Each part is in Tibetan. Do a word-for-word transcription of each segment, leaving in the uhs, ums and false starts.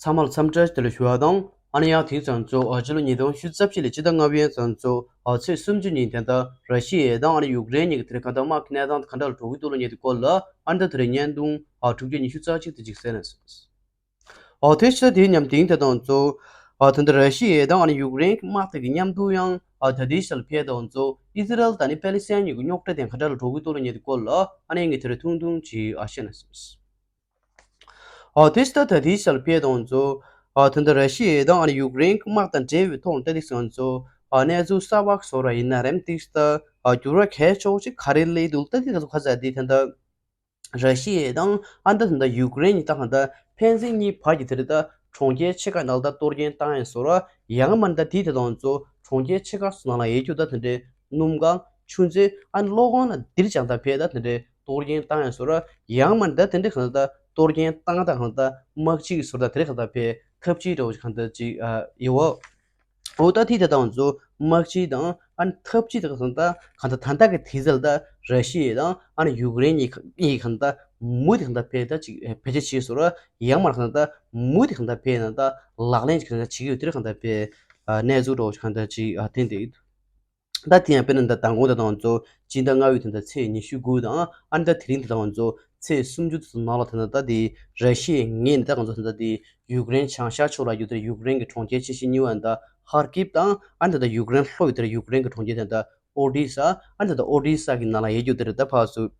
ཚང་མ་ལ་འཚམས་འདྲི་དེ་ལ་ཞུ་བ་དང་། ཨ་ནི་ཡང་དེང་ཙམ་ཚོ་ཨ་ཕྱི་ལོ་ཉིས་སྟོང་ཉི་ཤུ་རྩ་བཞི་ལོའི་སྤྱི་ཟླ་ལྔ་པའི་ཙམ་ཚོ་ཨ་ཚེས་སུམ་ཅུ་ཉིན་དེ་འདྲ་ར་ཤི་ཡ་དང་ཨ་ནི་ཡུཀ་རེན་གཉིས་ཀྱི་དེ་རིང་གང་ལྟར་དམག་གི་གནས་སྟངས་དེ་ག་འདྲ་ལ་འགྲོ་གི་འདུག་ལབ་མཁན་དེ་གོ་ལ། ཨ་ནི་ད་དེ་རིང་བརྙན་ཐུང་ཨ་དྲུག་བརྒྱ་ཉི་ཤུ་རྩ་གཅིག་དེ་ཅིག་གསན་ན་གསན། ཨོ་དེ་ཕྱི་དེའི་མཉམ་དེང་དེ་དང་ཚོ། ཨ་ད་ལྟ་ར་ཤི་ཡ་དང་ཨ་ནི་ཡུཀ་རེན་གྱི་དམག་དེ་གི་མཉམ་དུ་ཡང་ཨ་ད་ལྟའི་ཆར་ལ་ཕེབས་དང་ཚོ་ཨི་ཟི་རལ་དང་ནི་པེ་ལི་སི་ཐན་གཉིས་ཀྱི་རྙོག་དྲ་དེ་ག་འདྲ་ལ་འགྲོ་གི་འདུག་ལབ་མཁན་དེ་གོ་ལ། ཨ་ནི་ངས་དེ་རིང་ཐུང་ཐུང་ཅིག་ཨ་བཤད་ན་གསན། ཨོ་དེ་ཕྱི་ད་ལྟའི་ཆར་ལ་ཕེབས་དང་ཚོ། ཨ་ད་ལྟ་ར་ཤི་ཡ་དང་ཨ་ནི་ཡུཀ་རེན་གྱི་དམག་དང་འབྲེལ་བའི་ཐོག་ནས་ད་དེ་ཙམ་ཚོ་ཨ་གནས་ཚུལ་གསར་པ་བཟོ་ར་ཡིན་ན་རེམ་དེ་ད་ཨ་འགྱུར་བ་གལ་ཆེ་བོ་ཅིག་ག་རེ་སླེབས་འདུག་ད་དེ་ད་ཚོ་ཁ་ཚ་དེ་ད་ལྟ། ར་ཤི་ཡ་དང་ཨ་ནི་ད་ད་ཡུཀ་རེན་གཉིས་ད་གང་ལྟར་ཕན་ཚུན་གཉིས་བར་གྱི་དེ་རེད་ད། གྲོང་ཁྱེར་ཆེ་ཁག་ནང་ལ་ད་གཏོར་སྐྱོན་བཏང་ཡིན་ཟེར་ར། ཡང་མིན་ད་དེའི་དེ་དང་ཚོ་གྲོང་ཁྱེར་ཆེ་ཁག་སོགས་ནང་ལ་ཡོད་རྒྱུ་ད་དེ་འདྲའི་སྣུམ་ཁང་ཆུ་མཛོད་ཨ་ནི་གློག་ཁང་ལ་འདིར་ཀྱང་ད་ཕེབས་ད་དེ་འདྲའི་གཏོར་སྐྱོན་བཏང་ཡིན་ཟེར་ར། ཡང་མིན་ད་དེ་འདྲའི་གང་ལྟར་ད་གཏོར་སྐྱོན་བཏང་ད་གང་ལྟར་དམག་སྤྱི་གི་ཟེར་ད་དེ་རེད་གང་ལྟར་ཕེབས་ཐབས་ཇུས་འདྲ་བོ་ཞིག་གང་ལྟར་ཅིག་ཨ་ཡོད་བ། འོ་ད་དེ་དེ་དང་ཚོ་དམག་སྤྱི་དང་ཨ་ནི་ཐབས་ཇུས་དང་གང་ལྟར་གང་ལྟར་ད་ལྟ་གི་དུས་ཚོད་ལ་ད་ར་ཤི་ཡ་དང་ཨ་ནི་ཡུཀ་རེན་གཉིས་གཉིས་གང་ལྟར་མུ་མཐུད་གང་ལྟར་ཕེབས་ད་ཅིག་བེད་སྤྱོད་བྱས་ཟེར་ར། ཡང་མིན་གང་ལྟར་མུ་མཐུད་གང་ལྟར་ཕེབས་ན་ད་ལག་ལེན་ཅིག་གང་ལྟར་བྱེད་ཀྱི་ཡོད་དེ་གང་ལྟར་ཕེབས་གནས་ཚུལ་འདྲ་བོ་ཞིག་གང་ལྟར་ཅིག་ཐོན་བསྡད་ཡོད། ད་དེ་ཡང་དཔེར་ན་ད་མདང་དགོང་དེ་དང་ཚོ་སྤྱི་ཟླ་ལྔ་པའི་དེ་འདྲ་ཚེས་ཉི་ཤུ་དགུ་དང་ཨ་ནི་ད་དེ་རིང་དེ་དང་ཚོ་ཚེས་སུམ་ཅུ་དེ་ཚོ་ནང་ལ་དེ་འདྲ་ད་དེ་ར་ཤི་ཡའི་ངོས་ནས་ད་ང་ཚོ་དེ་འདྲ་དེ་ཡུཀ་རེན་བྱང་ཤར་ཕྱོགས་ལ་ཡོད་དེ་ཡུཀ་རེན་གྱི་གྲོང་ཁྱེར་ཆེ་ཤོས་གཉིས་པ་ད་ཧར་ཀིབ་དང་ཨ་ནི་ད་ཡུཀ་རེན་ལྷོ་ཡོད་དེ་ཡུཀ་རེན་གྱི་གྲོང་ཁྱེར་དེ་འདྲ་ཨོ་ཌི་ས་ཨ་ནི་ད་ཨོ་ཌི་ས་གི་ནང་ལ་ཡོད་རྒྱུ་དེ་རེད། ད་ཕར་ཚུར་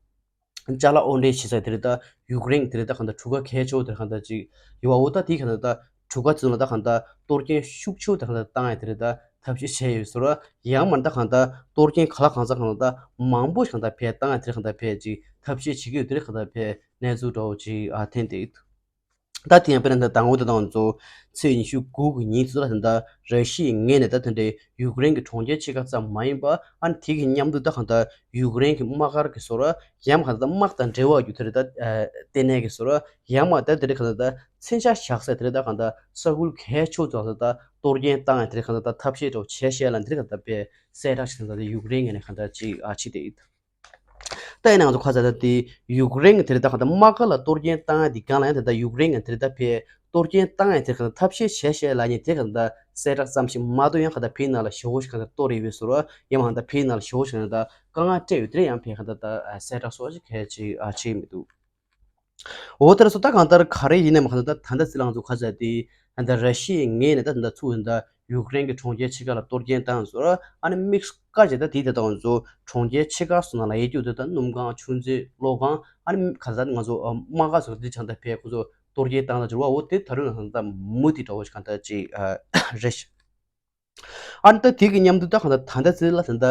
ཅ་ལག་དབོར་འདྲེན་བྱེད་ས་དེ་རེད་ད། ཡུཀ་རེན་གྱི་དེ་རེད་ད་གང་ལྟར་གྲུ་ཁ་གལ་ཆེ་བོ་དེ་རེད་གང་ལྟར་ཅིག་ཡོད་བ། འོ་ད་དེའི་གང་ལྟར་ད་གྲུ་ཁ་ཚོ་ལ་ད་གང་ལྟར་གཏོར་སྐྱོན་ཤུགས་ཆེ་བོ་དེ་གང་ལྟར་བཏང་ཡ་དེ་རེད་ད་ཐབས་ཤེས་བྱས་ཡོད་ཟེར་བ། ཡང་མིན་ད་གང་ལྟར་གཏོར་སྐྱོན་ག་ལ་གང་འཚམ་གང་ལྟར་མང་པོ་ཞིག་གང་ལྟར་ཕར་བཏང་ཡ་དེ་རེད་གང་ལྟར་ཕར་ཅིག་ཐབས་ཤེས་བྱེད་ཀྱི་ཡོད་དེ་རེད་གང་ལྟར་ཕར་གནས་ཚུལ་འདྲ་བོ་ཅིག་ཨ་ཐོན་བསྡད་ཡོད། ད་དེ་ཡང་དཔེར་ན་ད་ལྟ་ངོ་དེ་དང་ཚོ་ཚེས་ཉི་ཤུ་དགུ་གི་ཉིན་ཚོ་ལ་ད་ལྟ་ར་ཤི་ཡའི་ངོས་ནས་ད་དེ་འདྲའི་ཡུཀ་རེན་གྱི་གྲོང་ཁྱེར་ཆེ་ཁག་ཙམ་མ་ཡིན་པ་ཨ་ནི་དེ་གི་མཉམ་དུ་ད་གང་ལྟར་ཡུཀ་རེན་གྱི་དམག་སྒར་གྱི་ཟེར་ར། ཡང་གང་ལྟར་དམག་དང་འབྲེལ་བ་ཡོད་དེ་རེད་ད། ལྟེ་གནས་ཀྱི་ཟེར་ར། ཡང་མིན་ད་དེ་རེད་གང་ལྟར་ད་མཚོན་ཆ་བཞག་ས་དེ་རེད་ད་གང་ལྟར་ས་ཁུལ་གལ་ཆེ་ཚོ་ལ་ད་གཏོར་སྐྱོན་བཏང་ཡ་དེ་རེད་གང་ལྟར་ད་ཐབས་ཤེས་འདྲ་བོ་བྱས་བྱས་ལ་འདི་རེད་གང་ལྟར་དཔེ་གསལ་བསྒྲགས་ཤིག་ད་ལྟ་ཡུཀ་རེན་ངོས་ནས་གང་ལྟར་ཅིག་ཨ་བྱས་བསྡད་ཡོད། ད་ཡིན་ནའང་ང་ཚོ་ཁ་ཚ་ད་དེ་ཡུཀ་རེན་གྱི་དེ་རེད་ད་གང་ལྟར་དམག་སྒར་ལ་གཏོར་སྐྱོན་བཏང་ཡ་དེ་སྒང་ལ་ཡང་དེ་ད་ཡུཀ་རེན་གྱི་དེ་རེད་ད་ཕར་གཏོར་སྐྱོན་བཏང་ཡ་དེ་གང་ལྟར་ཐབས་ཤེས་བྱས་བྱས་ལབ་མཁན་དེ་གང་ལྟར་གསལ་བསྒྲགས་ཙམ་ཞིག་མ་གཏོགས་ཡང་གང་ལྟར་བོད་ནང་ལ་ཞེ་པོ་ཞིག་གང་ལྟར་གཏོར་ཡོད་པའི་བཟོ་འདྲ། ཡང་མིན་ད་བོད་ནང་ལ་ཞེ་པོ་ཞིག་གང་ལྟར་དཀའ་ངལ་སྤྲད་ཡོད་དེ་ཡང་ཕར་གང་ལྟར་ད་གསལ་བསྒྲགས་སོགས་ཅིག་གལ་ཆེ་ཨ་བྱས་མི་འདུག་འོ་དེར་སོ་ད་གང་ལྟར་ག་རེ་ཡིན་ནའི་མ་གང་ལྟར་ད་ལྟ་ཚེ་ལང་ཚོ་ཁ་ཚ་དེ་ད་ལྟ་ར་ཤི་ཡའི་ངོས་ནས་ད་ད་ལྟ་ཚུར་ད་ཡུཀ་རེན་གྱི་གྲོང་ཁྱེར་ཆེ་ཁག་ལ་གཏོར་སྐྱོན་བཏང་ཟེར་ཨ་ནི་དམིགས་སུ་བཀར་བྱས་ད་དེའི་ད་ལྟ་ང་ཚོ་གྲོང་ཁྱེར་ཆེ་ཁག་སོགས་ནང་ལ་ཡོད་རྒྱུ་དེ་ད་སྣུམ་ཁང་ཆུ་མཛོད་གློག་ཁང་ཨ་ནི་ག་ཚ་ང་ཚོ་དམག་སྒར་སོགས་འདི་ཆ་ད་ཕར་ཁོ་ཚོ་གཏོར་སྐྱོན་བཏང་ད་འབྱོར་བ་འོ་དེ་ད་རུང་ང་ཚོ་ད་མུ་མཐུད་འདྲ་བོ་ཞིག་གང་ལྟར་ཅིག་རེད་ཤག་ཨ་ནི་ད་དེ་གི་མཉམ་དུ་ད་གང་ལྟར་ད་ལྟ་ཚེ་ལ་ད་ལྟ་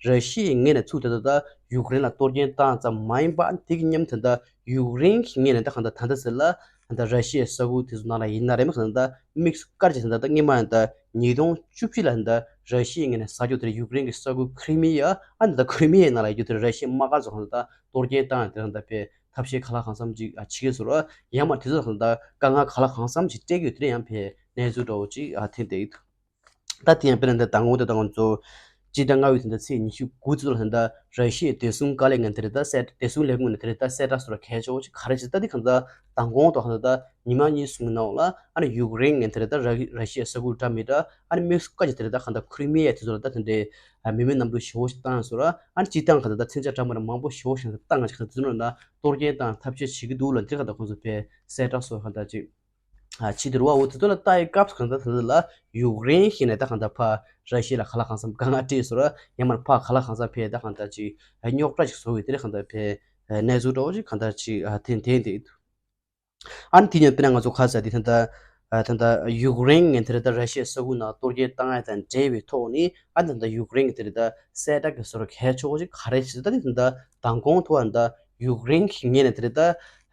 ར་ཤི་ཡའི་ངོས་ནས་ཚུར་ད་ལྟ་ད་ཡུཀ་རེན་ལ་གཏོར་སྐྱོན་བཏང་ཙམ་མ་ཡིན་པ་ཨ་ནི་དེ་གི་མཉམ་དུ་ད་ལྟ་ཡུཀ་རེན་གྱི་ངོས་ནས་ད་གང་ལྟར་ད་ལྟ་ཚེ་ལ་ད་ལྟ་ར་ཤི་ཡའི་ས་ཁུལ་དེ་ཚོ་ནང་ལ་ཡིན་ན་རེད་མ་གང་ལྟར་ད་དམིགས་སུ་བཀར་བྱས་ད་ལྟ་ད་སྔོན་མ་ཡང་ད་ཉིས་སྟོང་བཅུ་བཞི་ལ་ད་ལྟ་ར་ཤི་ཡའི་ངོས་ནས་ཟ་རྒྱུ་དེ་ཡུཀ་རེན་གྱི་ས་ཁུལ་ཁི་རི་མི་ཡ་ཨ་ནི་ད་ཁི་རི་མི་ཡའི་ནང་ལ་ཡོད་རྒྱུ་དེ་ར་ཤི་ཡའི་དམག་སྒར་ཚོ་གང་ལྟར་ད་གཏོར་སྐྱོན་བཏང་ཡ་དེ་གང་ལྟར་ཕར་ཐབས་ཤེས་ག་ལ་གང་འཚམ་ཅིག་བྱེད་ཀྱི་ཟེར་བ། ཡང་མིན་དེ་ཚོ་གང་ལྟར་དཀའ་ངལ་ག་ལ་གང་འཚམ་ཅིག་སྤྲད་ཀྱི་ཡོད་དེ་ཡང་ཕར་གནས་ཚུལ་འདྲ་བོ་ཅིག་ཨ་ཐོན་བསྡད་ཡོད། ད་དེ་ཡང་དཔེར་ན་ད་ལྟ་ངོ་དེ་ད་ང་ཚོ་སྤྱི་ཟླ་ལྔ་པའི་ད་ལྟ་ཚེས་ཉི་ཤུ་དགུ་ཚོ་ལ་ད་ལྟ་ར་ཤི་ཡའི་བདེ་སྲུང་བཀའ་བློན་ངོས་ནས་དེ་རེད་ད་གསལ་བདེ་སྲུང་ལས་ཁུངས་ནས་དེ་རེད་ད་གསལ་བསྒྲགས་སོགས་ལ་གལ་ཆེ་བོ་ཅིག་ག་རེ་བྱེད་ད་དེ་གང་ལྟར་མདང་དགོང་དང་གང་ལྟར་ད་ཉི་མ་གཉིས་གསུམ་གྱི་ནང་ལ་ཨ་ནི་ཡུཀ་རེན་ངོས་དེ་རེད་ད་ར་ར་ཤི་ཡའི་ས་ཁུལ་འདྲ་མི་འདྲ་ཨ་ནི་དམིགས་སུ་བཀར་གྱི་དེ་རེད་ད་གང་ལྟར་ཁི་རི་མི་ཡ་དེ་ཚོ་ལ་ད་དེ་འདྲའི་མི་མེད་གནམ་གྲུ་ཞེ་པོ་ཞིག་བཏང་ཡོད་ཟེར་བ། ཨ་ནི་སྤྱིར་བཏང་གང་ལྟར་ད་མཚོན་ཆ་འདྲ་མི་འདྲ་མང་པོ་ཞེ་པོ་ཞིག་བཏང་ཡོད་ཅིག་གང་ལྟར་དེ་ཚོ་ལ་ད་གཏོར་སྐྱོན་བཏང་ཐབས་ཤེས་བྱེད་ཀྱི་འདུག་ལབ་དེ་གང་ལྟར་ཁོང་ཚོ་ཕར་གསལ་བསྒྲགས་སོགས་གང་ལྟར་ཅིག་ཨ་ཕྱིས་དེ་རུ་བ་འོ་དེ་ཚོ་ལ་ལྟ་ཡི་སྐབས་སུ་གང་ལྟར་དེ་ཚོ་ལ་ཡུཀ་རེན་ཞིག་ནས་ད་གང་ལྟར་ཕར་ར་ཤི་ཡ་ལ་ག་ལ་གང་འཚམ་དཀའ་ངལ་སྤྲད་ཟེར་བ། ཡང་མིན་ཕར་ག་ལ་གང་འཚམ་ཕར་ད་གང་ལྟར་ཅིག་རྙོག་དྲ་ཞིག་བཟོ་བའི་དེ་རེད་གང་ལྟར་ཕར་གནས་ཚུལ་འདྲ་བོ་ཞིག་གང་ལྟར་ཅིག་ཨ་ཐོན་ཐོན་བསྡད་འདུག་ཨ་ནི་དེ་ནས་དཔེར་ན་ང་ཚོ་ཁ་ས་དེ་ད་ལྟ་ཨ་ད་ལྟ་ཡུཀ་རེན་ངོས་དེ་རེད་ད་ར་ཤི་ཡའི་ས་ཁུལ་ནང་གཏོར་སྐྱོན་བཏང་ཡ་དང་འབྲེལ་བའི་ཐོག་ནས་ཨ་ད་ལྟ་ཡུཀ་རེན་གྱི་དེ་རེད་ད་གསལ་བསྒྲགས་ཀྱི་བཟོ་འདྲ་གལ་ཆེ་བོ་ཞིག་ག་རེ་བྱེད་ད་དེ་ད་ལྟ་མདང་དགོང་ཐོག་ཨ་ད་ཡུཀ་རེན་གྱི་ངོས་ནས་དེ་རེད་ད་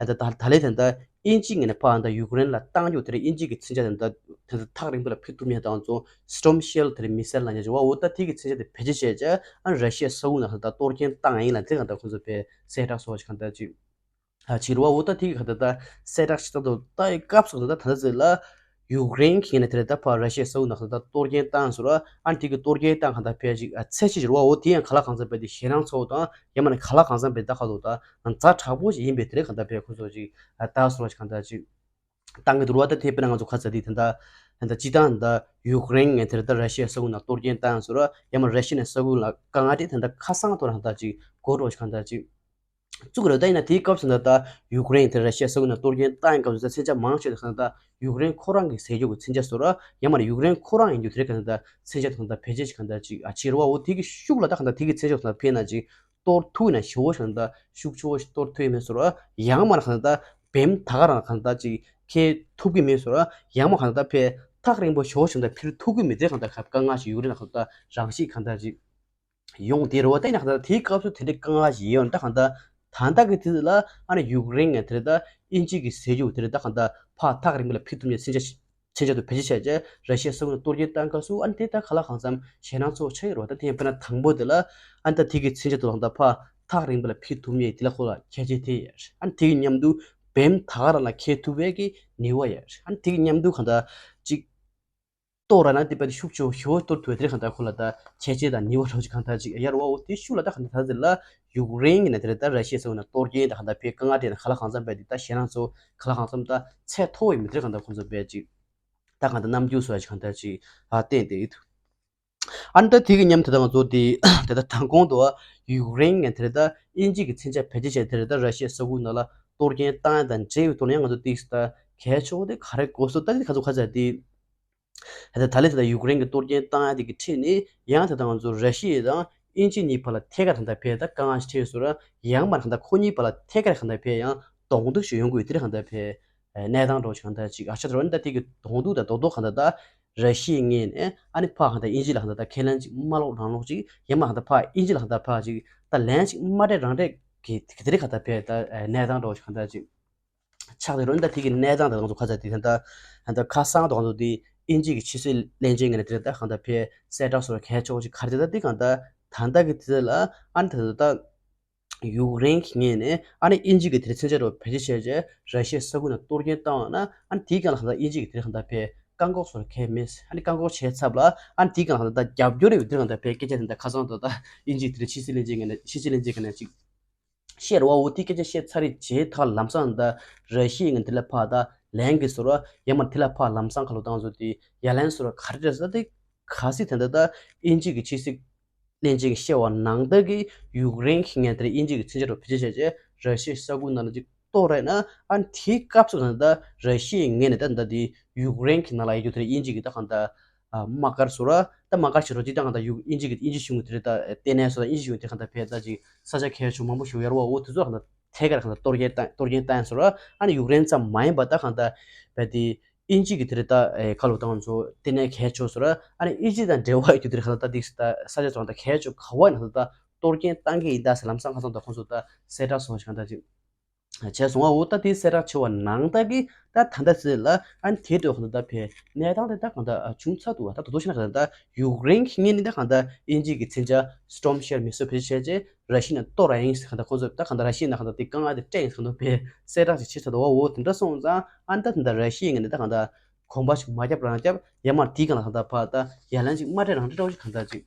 ཨ་ད་ད་ད་ལས་ད་ལྟ་དབྱིན་ཇི་ངོས་ནས་ཕར་ཨ་ད་ཡུཀ་རེན་ལ་བཏང་རྒྱུ་དེ་རེད། དབྱིན་ཇི་གི་མཚོན་ཆ་དེ་ད་དེ་ད་ཐག་རིང་པོ་ལ་ཕུད་ཐུབ་མཁན་དང་ཚོ་སི་ཊོམ་ཤེལ་དེ་རེད་མི་སེལ་ལབ་མཁན་ཅིག་བ། འོ་ད་དེ་གི་མཚོན་ཆ་དེ་བེད་སྤྱོད་བྱས་བྱས་ཨ་ར་ཤི་ཡའི་ས་ཁུལ་ནང་ད་ལྟ་གཏོར་སྐྱོན་བཏང་ཡིན་ལབ་དེ་གང་ལྟར་ཁོང་ཚོ་ཕར་གསལ་བསྒྲགས་སོགས་ཅིག་གང་ལྟར་ཅིག་ཨ་ཕྱིར་བ་འོ་ད་དེ་གི་ག་ད་ད་གསལ་བསྒྲགས་ཤིག་ད་དུ་ད་ཡི་སྐབས་སུ་ད་ད་ད་ད་ཟེར་ལ་ཡུཀ་རེན་གྱི་ནས་དེ་རེད་ད་ཕར་ར་ཤི་ཡའི་ས་ཁུལ་ནང་ད་ད་གཏོར་སྐྱོན་བཏང་ཟེར་བ། ཨ་ནི་དེ་གི་གཏོར་སྐྱོན་བཏང་གང་ད་ཕར་ཅིག་ཨ་ཚད་ཅིག་ཟེར་བ། འོ་དེ་ཡང་ག་ལ་གང་འཚམ་ཕར་དེ་ཞེད་སྣང་ཚ་བོ་དང་ཡང་མིན་ན་ག་ལ་གང་འཚམ་ཕར་ད་ག་དུ་ད་ཛ་དྲག་པོ་ཞིག་ཡིན་པའི་དེ་རེད་གང་ལྟར་ཕར་ཁོ་ཚོ་ཅིག་ཨ་ད་ཟེར་བ་ཅིག་གང་ལྟར་ཅིག་ བཏང་གི་འདུག་ར། ད་དེ་དཔེར་ན་ང་ཚོ་ཁ་ཚ་དེ་ད་ལྟ་ད་ལྟ་སྤྱི་བཏང་ད་ཡུཀ་རེན་ངས་དེར་ད་ར་ཤི་ཡའི་ས་ཁུལ་ནང་གཏོར་སྐྱོན་བཏང་ཟེར་ར། ཡང་མ་ར་ཤི་ཡ་ནས་ས་ཁུལ་ལ་དཀའ་ངལ་དེ་ད་ལྟ་ཁ་སང་དུ་རང་ད་ཅིག་གོ་རོ་ཞིག་གང་ད་ཅིག་བཙུགས་རེད། ད་ཡིན་ན་དེའི་སྐབས་སུ་ད་ལྟ་ཡུཀ་རེན་དེ་ར་ཤི་ཡའི་ས་ཁུལ་ནང་གཏོར་སྐྱོན་བཏང་ཡིན་སྐབས་སུ་ད་མཚོན་ཆ་མང་ཆེ་ད་ད་ཡུཀ་རེན་ཁོ་རང་གི་ཟས་རྒྱུ་གི་མཚོན་ཆ་ཟེར་ར། ཡང་མ་ཡུཀ་རེན་ཁོ་རང་ཡིན་རྒྱུ་དེ་རེད། གང་ད་མཚོན་ཆ་ད་ད་བེད་སྤྱོད་ཞིག་གང་ད་ཅིག་ཨ་ཕྱིར་བ་འོ་དེ་གི་ཤུགས་ལ་ད་གང་ད་དེ་གི་མཚོན་ཆ་ད་ཕན་ན་ཅིག་གཏོར་ཐུབ་ན་ཞེ་བོ་ཞིག་ད་ཤུགས་ཆེ་བོ་ཞིག་གཏོར་ཐུབ་ཡིན་མེད་ཟེར་ར། ཡང་མ་གང་ད་བེམ་ད་ག་རང་གང་ད་ཅིག་ཁེལ་ཐུབ་ཀྱི་མེད་ཟེར་ར། ཡང་མ་གང་ད་ཕེ་ཐག་རིང་པོ་ཞེ་བོ་ཞིག་ད་འཕུར་ཐུབ་ཀྱི་མེད་དེ་གང་ད་དཀའ་ངལ་ཞིག་ཡུཀ་རེན་ལ་གང་ད་རང་ཤི་གང་ད་ཅིག་ཡོང་དེ་རེད་བ། ད་ཡིན་ན་གང་ད་དེའི་སྐབས་སུ་དེ་འདྲའི་དཀའ་ངལ་ཞིག་ཡོད་ན་ད་གང་ད་ད་ལྟ་གི་དུས་ལ་ཨ་ནི་ཡུཀ་རེན་ངས་དེ་རེད་ད་དབྱིན་ཇི་གི་ཟས་རྒྱུ་དེ་རེད་ད་གང་ད་ཕ་ཐག་རིང་པོ་ལ་འཕུར་ཐུབ་ཉེ་མཚོན་ཆ་མཚོན་ཆ་དུ་བེད་སྤྱོད་བྱས་རྗེས་ར་ཤི་ཡའི་ས་ཁུལ་གཏོར་སྐྱོན་བཏང་སྐབས་སུ་ཨ་ནི་དེ་ད་ག་ལ་གང་འཚམ་ཞེད་སྣང་ཚོ་ཆགས་ཡོད་རེད་བ། ད་དེ་ཡིན་དཔེར་ན་དང་པོ་དེ་ལ་ཨ་ནི་ད་དེ་གི་མཚོན་ཆ་དུ་ལ་གང་ད་ཕ་ཐག་རིང་པོ་ལ་འཕུར་ཐུབ་ཉེ་དེ་ལ་ཁོ་ལ་ཁྱད་ཆོས་དེ་ཡོད། ཨ་ནི་དེ་གི་མཉམ་དུ་བེམ་ད་ག་རང་ལ་ཁེལ་ཐུབ་པའི་གི་ནུས་པ་ཡོད། ཨ་ནི་དེ་གི་མཉམ་དུ་གང་ད་ཅིག་གཏོར་ར་ན་དེ་པ་དེ་ཤུགས་ཆེ་བོ་ཞེ་བོ་གཏོར་ཐུབ་པ་དེ་རེད། གང་ད་ཁོ་ལ་ད་ཁྱད་ཆོས་དང་ནུས་པ་རོགས་ཅིག་གང་ད་ཅིག་ཡར་བ་འོ་དེ་ཤུགས་ལ་ད་གང་ད་ད་དེ་ལ་ཡུཀ་རེན་གྱི་ནས་དེ་རེད་ད་ར་ཤི་ཡའི་ས་ཁུལ་ནང་གཏོར་སྐྱོན་ད་གང་ད་ཕེ་དཀའ་ངལ་འཕྲད་ན་ག་ལ་གང་འཚམ་པས་དེ་ད་ཞེད་སྣང་ཚོ་ག་ལ་གང་འཚམ་ད་ཚད་མཐོ་བོ་ཡིན་མི་དེ་རེད། གང་ད་ཁོང་ཚོ་པས་ཅིག་ད་གང་ད་རྣམ་འགྱུར་སོགས་ཅིག་གང་ད་ཅིག་ཨ་བསྟན་དེ་ཡོད། ཨ་ནི་ད་དེ་གི་མཉམ་དེ་ད་ང་ཚོ་དེ་དེ་ད་དང་གོང་དུ་ཡུཀ་རེན་གྱི་དེ་རེད་ད་དབྱིན་ཇི་གི་མཚོན་ཆ་བེད་སྤྱོད་བྱས་དེ་རེད་ད་ར་ཤི་ཡའི་ས་ཁུལ་ནང་ལ་གཏོར་སྐྱོན་བཏང་ཡ་དང་འབྲེལ་བའི་ཐོག་ནས་ང་ཚོ་ཏིག་ད་གལ་ཆེ་བོ་དེ་ག་རེ་གོ་སོང་ད་དེ་ག་ཚོད་ག་ཚོད་དེ། ད་ད་ལན་དེ་དང་ཡུཀ་རེན་གྱི་གཏོར་སྐྱོན་བཏང་ཡ་དེ་གི་འཕྲད་ནས་ཡང་དེ་དང་ང་ཚོ་ར་ཤི་ཡ་དང་དབྱིན་ཇི་གཉིས་བར་ལ་ཐད་ཀར་ད་ལྟ་ཕེ་ད་དཀའ་ངལ་ཞིག་འཕྲད་ཡོད་ཟེར་ར། ཡང་མ་ད་ལྟ་ཁོ་གཉིས་བར་ལ་ཐད་ཀར་ད་ལྟ་ཕེ་ཡང་གདོང་ཐུག་ཞིག་ཡོང་དགོས་དེ་རེད། ད་ལྟ་ཕེ་གནས་སྟངས་འདྲ་བོ་ཞིག་ད་ལྟ་ཅིག་ཨ་ཆ་དེ་རོ་ནི་ད་དེ་གི་གདོང་ཐུག་ད་རྡོག་རྡོག་ད་ལྟ་ད་ར་ཤི་ཡའི་ངོས་ནས་ཨ་ནི་ཕ་ད་ལྟ་དབྱིན་ཇི་ལ་ད་ལྟ་ཁས་ལེན་ཅིག་མ་ལོག་རང་ལོག་ཅིག་ཡང་མ་ད་ལྟ་ཕ་དབྱིན་ཇི་ལ་ད་ལྟ་ཕ་ཅིག་ད་ལན་ཅིག་མ་སྤྲད་རང་སྤྲད་གི་དེ་རེད། ད་ལྟ་ཕེ་ད་གནས་སྟངས་འདྲ་བོ་ཞིག་ད་ལྟ་ཅིག་ཆགས་བསྡད་རོགས། ད་དེ་གི་གནས་སྟངས་དེ་ང་ཚོ་ག་ཚོད་དེ་ད་ལྟ་ད་ལྟ་ཁ་སང་དུ་ང་ཚོ་དེ་དབྱིན་ཇི་གི་ཕྱི་སྲིད་བློན་ཆེན་ངོས་ནས་དེ་ད་གང་ལྟར་ཕེ་གསལ་བསྒྲགས་སོགས་གལ་ཆེ་བོ་ཞིག་ག་རེ་དེ་ད་དེ་གང་ལྟར་ད་ལྟ་གི་དེ་ལ་ཨ་ནི་ད་ལྟ་ཡུཀ་རེན་གྱི་ངོས་ནས་ཨ་ནི་དབྱིན་ཇི་གི་དེ་མཚོན་ཆ་རོ་བེད་སྤྱོད་བྱས་རྗེས་ར་ཤི་ཡའི་ས་ཁུལ་ནང་གཏོར་སྐྱོན་བཏང་བ་ན་ཨ་ནི་དེའི་སྒང་ལ་གང་ལྟར་དབྱིན་ཇི་གི་དེ་གང་ལྟར་ཕེ་བཀག་འགོག་སོགས་གལ་མེད། ཨ་ནི་བཀག་འགོག་བྱས་ཚབ་ལ་ཨ་ནི་དེའི་སྒང་ལ་གང་ལྟར་རྒྱབ་སྐྱོར་ཡོད་དེ་གང་ལྟར་ཕེ་སྐད་ཆ་དེ་ད་ཁ་སང་དུ་ད་དབྱིན་ཇི་དེ་ཕྱི་སྲིད་བློན་ཆེན་ངོས་ནས་ཕྱི་སྲིད་བློན་ཆེན་ངོས་ནས་ཅིག་བཤད་རོགས་འོ་དེ་སྐད་ཆ་བཤད་ཚར་རེད་བྱས་ཐག་ལམ་སང་ད་ར་ཤི་ཡའི་ངོས་དེ་ལ་ཕ་ད་ལན་གི་ཟེར་རོ་ཡང་མ་དེ་ལ་ཕ་ལམ་སང་ཁ་ལོ་བཏང་ཟོ་དེ་ཡ་ལན་ཟེར་རོ་ག་རེ་རེད་ཟེར་དེ་ག་སྲིད་དེ་འདྲ་ད་དབྱིན་ཇི་གི་ཕྱི་སྲིད་བློན་ཆེན་གྱིས་བཤད་པ་ནང་ལྟར་གི་ཡུཀ་རེན་གྱི་ངོས་དེར་དབྱིན་ཇི་གི་མཚོན་ཆ་རོ་བེད་སྤྱོད་བྱས་རྗེས་ར་ཤི་ཡའི་ས་ཁུལ་ནང་ལ་ཅིག་གཏོར་རེད་ན་ཨ་ནི་དེའི་སྐབས་སུ་གང་ལྟར་ར་ཤི་ཡའི་ངོས་ནས་ད་ད་དེ་ཡུཀ་རེན་གྱི་ནང་ལ་ཡོད་རྒྱུ་དེར་དབྱིན་ཇི་གི་ད་གང་ལྟར་དམག་སྒར་ཟེར་རོ་ད་དམག་སྒར་བྱེད་རོགས་ཅིག་ད་གང་ལྟར་ཡུཀ་དབྱིན་ཇི་གི་དབྱིན་ཇི་གཞུང་གི་དེར་ད་ལྟེ་གནས་སོ་ད་དབྱིན་ཇི་གཞུང་དེ་གང་ལྟར་ཕེ་ད་ཅིག་ས་ཆ་གལ་ཆེ་མང་པོ་ཞིག་ཡོད་རེད་བ། འོ་དེ་ཚོ་གང་ལྟར་ཐད་ཀར་གང་ལྟར་གཏོར་སྐྱོན་བཏང་གཏོར་སྐྱོན་བཏང་ཡ་ཟེར་རོ། ཨ་ནི་ཡུཀ་རེན་ཙམ་མ་ཡིན་པ་ད་གང་ལྟར་བས་དེ་དབྱིན་ཇི་གི་དེ་རེད་ད་ཁ་ལོ་བཏང་ཚོ་ལྟེ་གནས་གལ་ཆེ་ཟེར་རོ། ཨ་ནི་དབྱིན་ཇི་དང་འབྲེལ་བ་ཡོད་རྒྱུ་དེ་རེད་གང་ལྟར་ད་དེ་ས་ཆ་ཚོ་གང་ལྟར་གལ་ཆེ་ག་བ་ཡིན་ན་ད་གཏོར་སྐྱོན་བཏང་གི་ཡིན་ད་ཟེར་ལམ་སང་ཁ་སང་ད་ཁོང་ཚོ་ད་གསལ་བསྒྲགས་སོང་ཞིག་གང་ལྟར་ཅིག་བྱས་སོང་བ། འོ་ད་དེ་གསལ་བསྒྲགས་བྱས་པ་ནང་ལྟར་གྱི་ད་ད་ལྟ་ཟེར་ལ་ཨ་ནི་དེ་འདྲ་གང་ལྟར་ད་ཕེ་གནས་སྟངས་དེ་ད་གང་ལྟར་བྱུང་ཚར་འདུག་བ། ད་ད་དུང་ཞིག་ན་གང་ལྟར་ཡུཀ་རེན་གྱི་ངོས་ནས་ད་གང་ལྟར་དབྱིན་ཇི་གི་མཚོན་ཆ་སི་ཊོམ་ཤེལ་མི་སོ་བེད་སྤྱོད་བྱས་རྗེས་ར་ཤི་ཡ་ནས་གཏོར་ར་ཡིན་ཟེར་གང་ལྟར་ཁོང་ཚོ་ད་གང་ལྟར་ར་ཤི་ཡ་ནས་གང་ལྟར་དེ་དཀའ་ངལ་དེ་སྤྲད་ཡིན་ཟེར་གང་ལྟར་ཕེ་གསལ་བསྒྲགས་ཅིག་བྱས་ཚར་འདུག་བ། འོ་དེ་འདྲ་སོང་ཙང་ཨ་ནི་ད་དེ་འདྲ་ར་ཤི་ཡའི་ངོས་ནས་ད་གང་ལྟར་གོམ་པ་ཞིག་མ་བརྒྱབ་རང་བརྒྱབ་ཡ་མར་དེའི་སྒང་ལ་གང་ལྟར་ཕར་ད་ཡ་ལན་ཅིག་མ་སྤྲད་རང་སྤྲད་འདྲ་བོ་ཞིག་གང་ལྟར་ཅིག་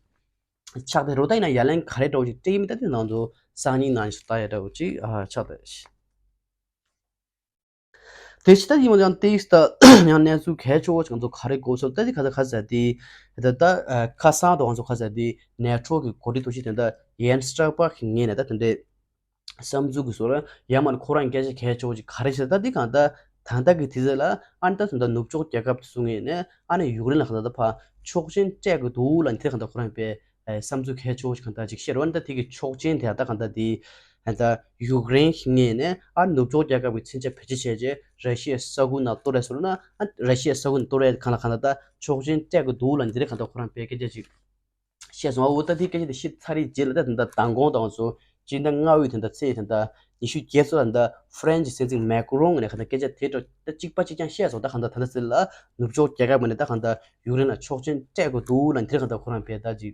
ཆགས་ཏེ་རོ། ད་ཡིན་ན་ཡ་ལན་ག་རེ་འདྲ་བོ་ཞིག་སྤྲད་ཡིན་མིན་ད་དེ་ནང་དུ་སང་ཉིན་ནང་ཞིག་ལྟ་ཡ་འདྲ་བོ་ཅིག་ཨ་ཆགས་ཏེ། དེ་ཕྱི་ད་ཡིན་མོ་ཡང་ཏིག་ད་ཡང་གནས་ཚུལ་གལ་ཆེ་བོ་ཅིག་ང་ཚོ་ག་རེ་གོ་སོང་ད་དེ་ག་ད་ག་ཟེར་དེ་ད་ད་ཁ་སང་དུ་ང་ཚོ་ག་ཟེར་དེ་ནེ་ཊོ་གི་འགོ་ཁྲིད་ཐུག་ཤི་དེ་ད་ཡན་སི་ཊོལ་པག་གི་ངོས་ནས་ད་དེ་འདྲའི་བསམ་ཚུལ་གྱི་བཟོ་ལ་ཡང་མ་ཁོ་རང་སྐད་ཆ་གལ་ཆེ་བོ་ཅིག་ག་རེ་བཤད་ད་འདི་གང་ལྟར་ད་ལྟ་གི་དུས་ཚོད་ལ་ཨ་ནི་ད་ད་ནུབ་ཕྱོགས་རྒྱལ་ཁབ་དེ་ཚོ་ངོས་ནས་ཨ་ནི་ཡུཀ་རེན་ལ་གང་ལྟར་ད་ཕར་ཆོག་མཆན་སྤྲད་དགོས་འདུག་ལ་འདི་གང་ལྟར་ཁོ་རང་པའི་བསམ་ཚུལ་གལ་ཆེ་བོ་ཅིག་གང་ལྟར་ཅིག་བཤད་རོགས། ཨ་ནི་ད་དེ་གི་ཆོག་མཆན་དེ་ད་གང་ལྟར་དེ་ད་ཡུཀ་རེན་ངོས་ནས་ཨ་ནུབ་ཕྱོགས་རྒྱལ་ཁབ་ཀྱི་མཚོན་ཆ་བེད་སྤྱོད་བྱས་རྗེས་ར་ཤི་ཡའི་ས་ཁུལ་ནང་གཏོར་རེས་སོང་ན་ཨ་ར་ཤི་ཡའི་ས་ཁུལ་ནང་གཏོར་རེས་གང་ལ་གང་ལྟར་ད་ཆོག་མཆན་སྤྲད་དགོས་འདུག་ལ་འདི་རེད་གང་ལྟར་ཁོ་རང་པའི་སྐད་ཆ་ཅིག་བཤད་སོང་བ། འོ་ད་དེའི་སྐད་ཆ་དེ་བཤད་ཚར་རེད་རྗེས་ལ་ད་ད་མདང་དགོང་དང་སོ་སྤྱི་ཟླ་ལྔ་པའི་ད་ད་ཚེས་ད་ད་ཉི་ཤུ་བརྒྱད་ཚོ་ད་ད་ཧྥ་རན་སི་སྲིད་འཛིན་མེ་ཀ་རོན་ནས་ད་སྐད་ཆ་དེ་འདྲ་ད་གཅིག་པ་གཅིག་རྐྱང་བཤད་སོང་། ད་གང་ད་ད་ད་ཚེ་ལ་ནུབ་ཕྱོགས་རྒྱལ་ཁབ་ནས་ད་གང་ད་ཡུཀ་རེན་ལ་ཆོག་མཆན་སྤྲད་དགོས་འདུག་ལ་འདིར་གང་ད་ཁོ་རང་བས་ད་ཅིག་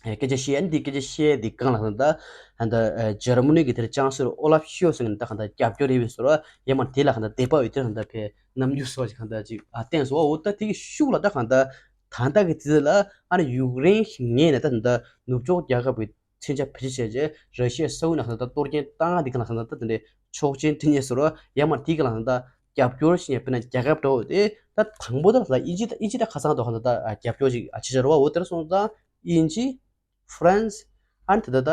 སྐད་ཆ་བཤད་ཨ་ནི་འདི་སྐད་ཆ་བཤད་འདི་གང་ལ་ད་ད་ད་འཇར་མ་ནི་གི་དེར་ཅང་སེ་ཨོ་ལབ་ཤོལ་ཚ་ནས་ད་གང་ད་རྒྱབ་སྐྱོར་རེ་བས་སོ་ར་ཡ་མ་དེ་ལ་གང་ད་དད་པ་ཡོད་དེ་གང་ད་བས་རྣམ་འགྱུར་སོགས་ཀྱི་གང་ད་ཅིག་ཨ་བསྟན་སོང་བ། འོ་ད་དེ་གི་ཤུགས་ལ་ད་གང་ད་ད་ལྟ་གི་དུས་ཚོད་ལ་ཨ་ནི་ཡུཀ་རེན་ངོས་ནས་ད་ད་ནུབ་ཕྱོགས་རྒྱལ་ཁབ་ཀྱི་མཚོན་ཆ་བེད་སྤྱོད་བྱས་རྗེས་ར་ཤི་ཡའི་ས་ཁུལ་ནང་ད་གཏོར་སྐྱོན་བཏང་འདི་ག་ལ་གང་ད་དེ་འདྲའི་ཆོག་མཆན་འཕྲི་ཉེ་ཟེར་རོ་ཡ་མ་དེ་ག་ལ་གང་ད་ རྒྱབ་སྐྱོར་བྱེད་མཁན་དཔེར་ན་རྒྱལ་ཁབ་འདྲ་བོ་དེ་ད་དང་པོ་ད་ལ་དབྱིན་ཇི་དང་དབྱིན་ཇི་ད་ཁ་སང་དུ་ཧ་ད་ད་རྒྱབ་སྐྱོར་ཅིག་བྱེད་བྱ་རེད་བ། འོ་དེར་སོང་ཙང་དབྱིན་ཇི། ཧྥ་རན་སི། ཨ་ནི་ད་ལྟ་ད་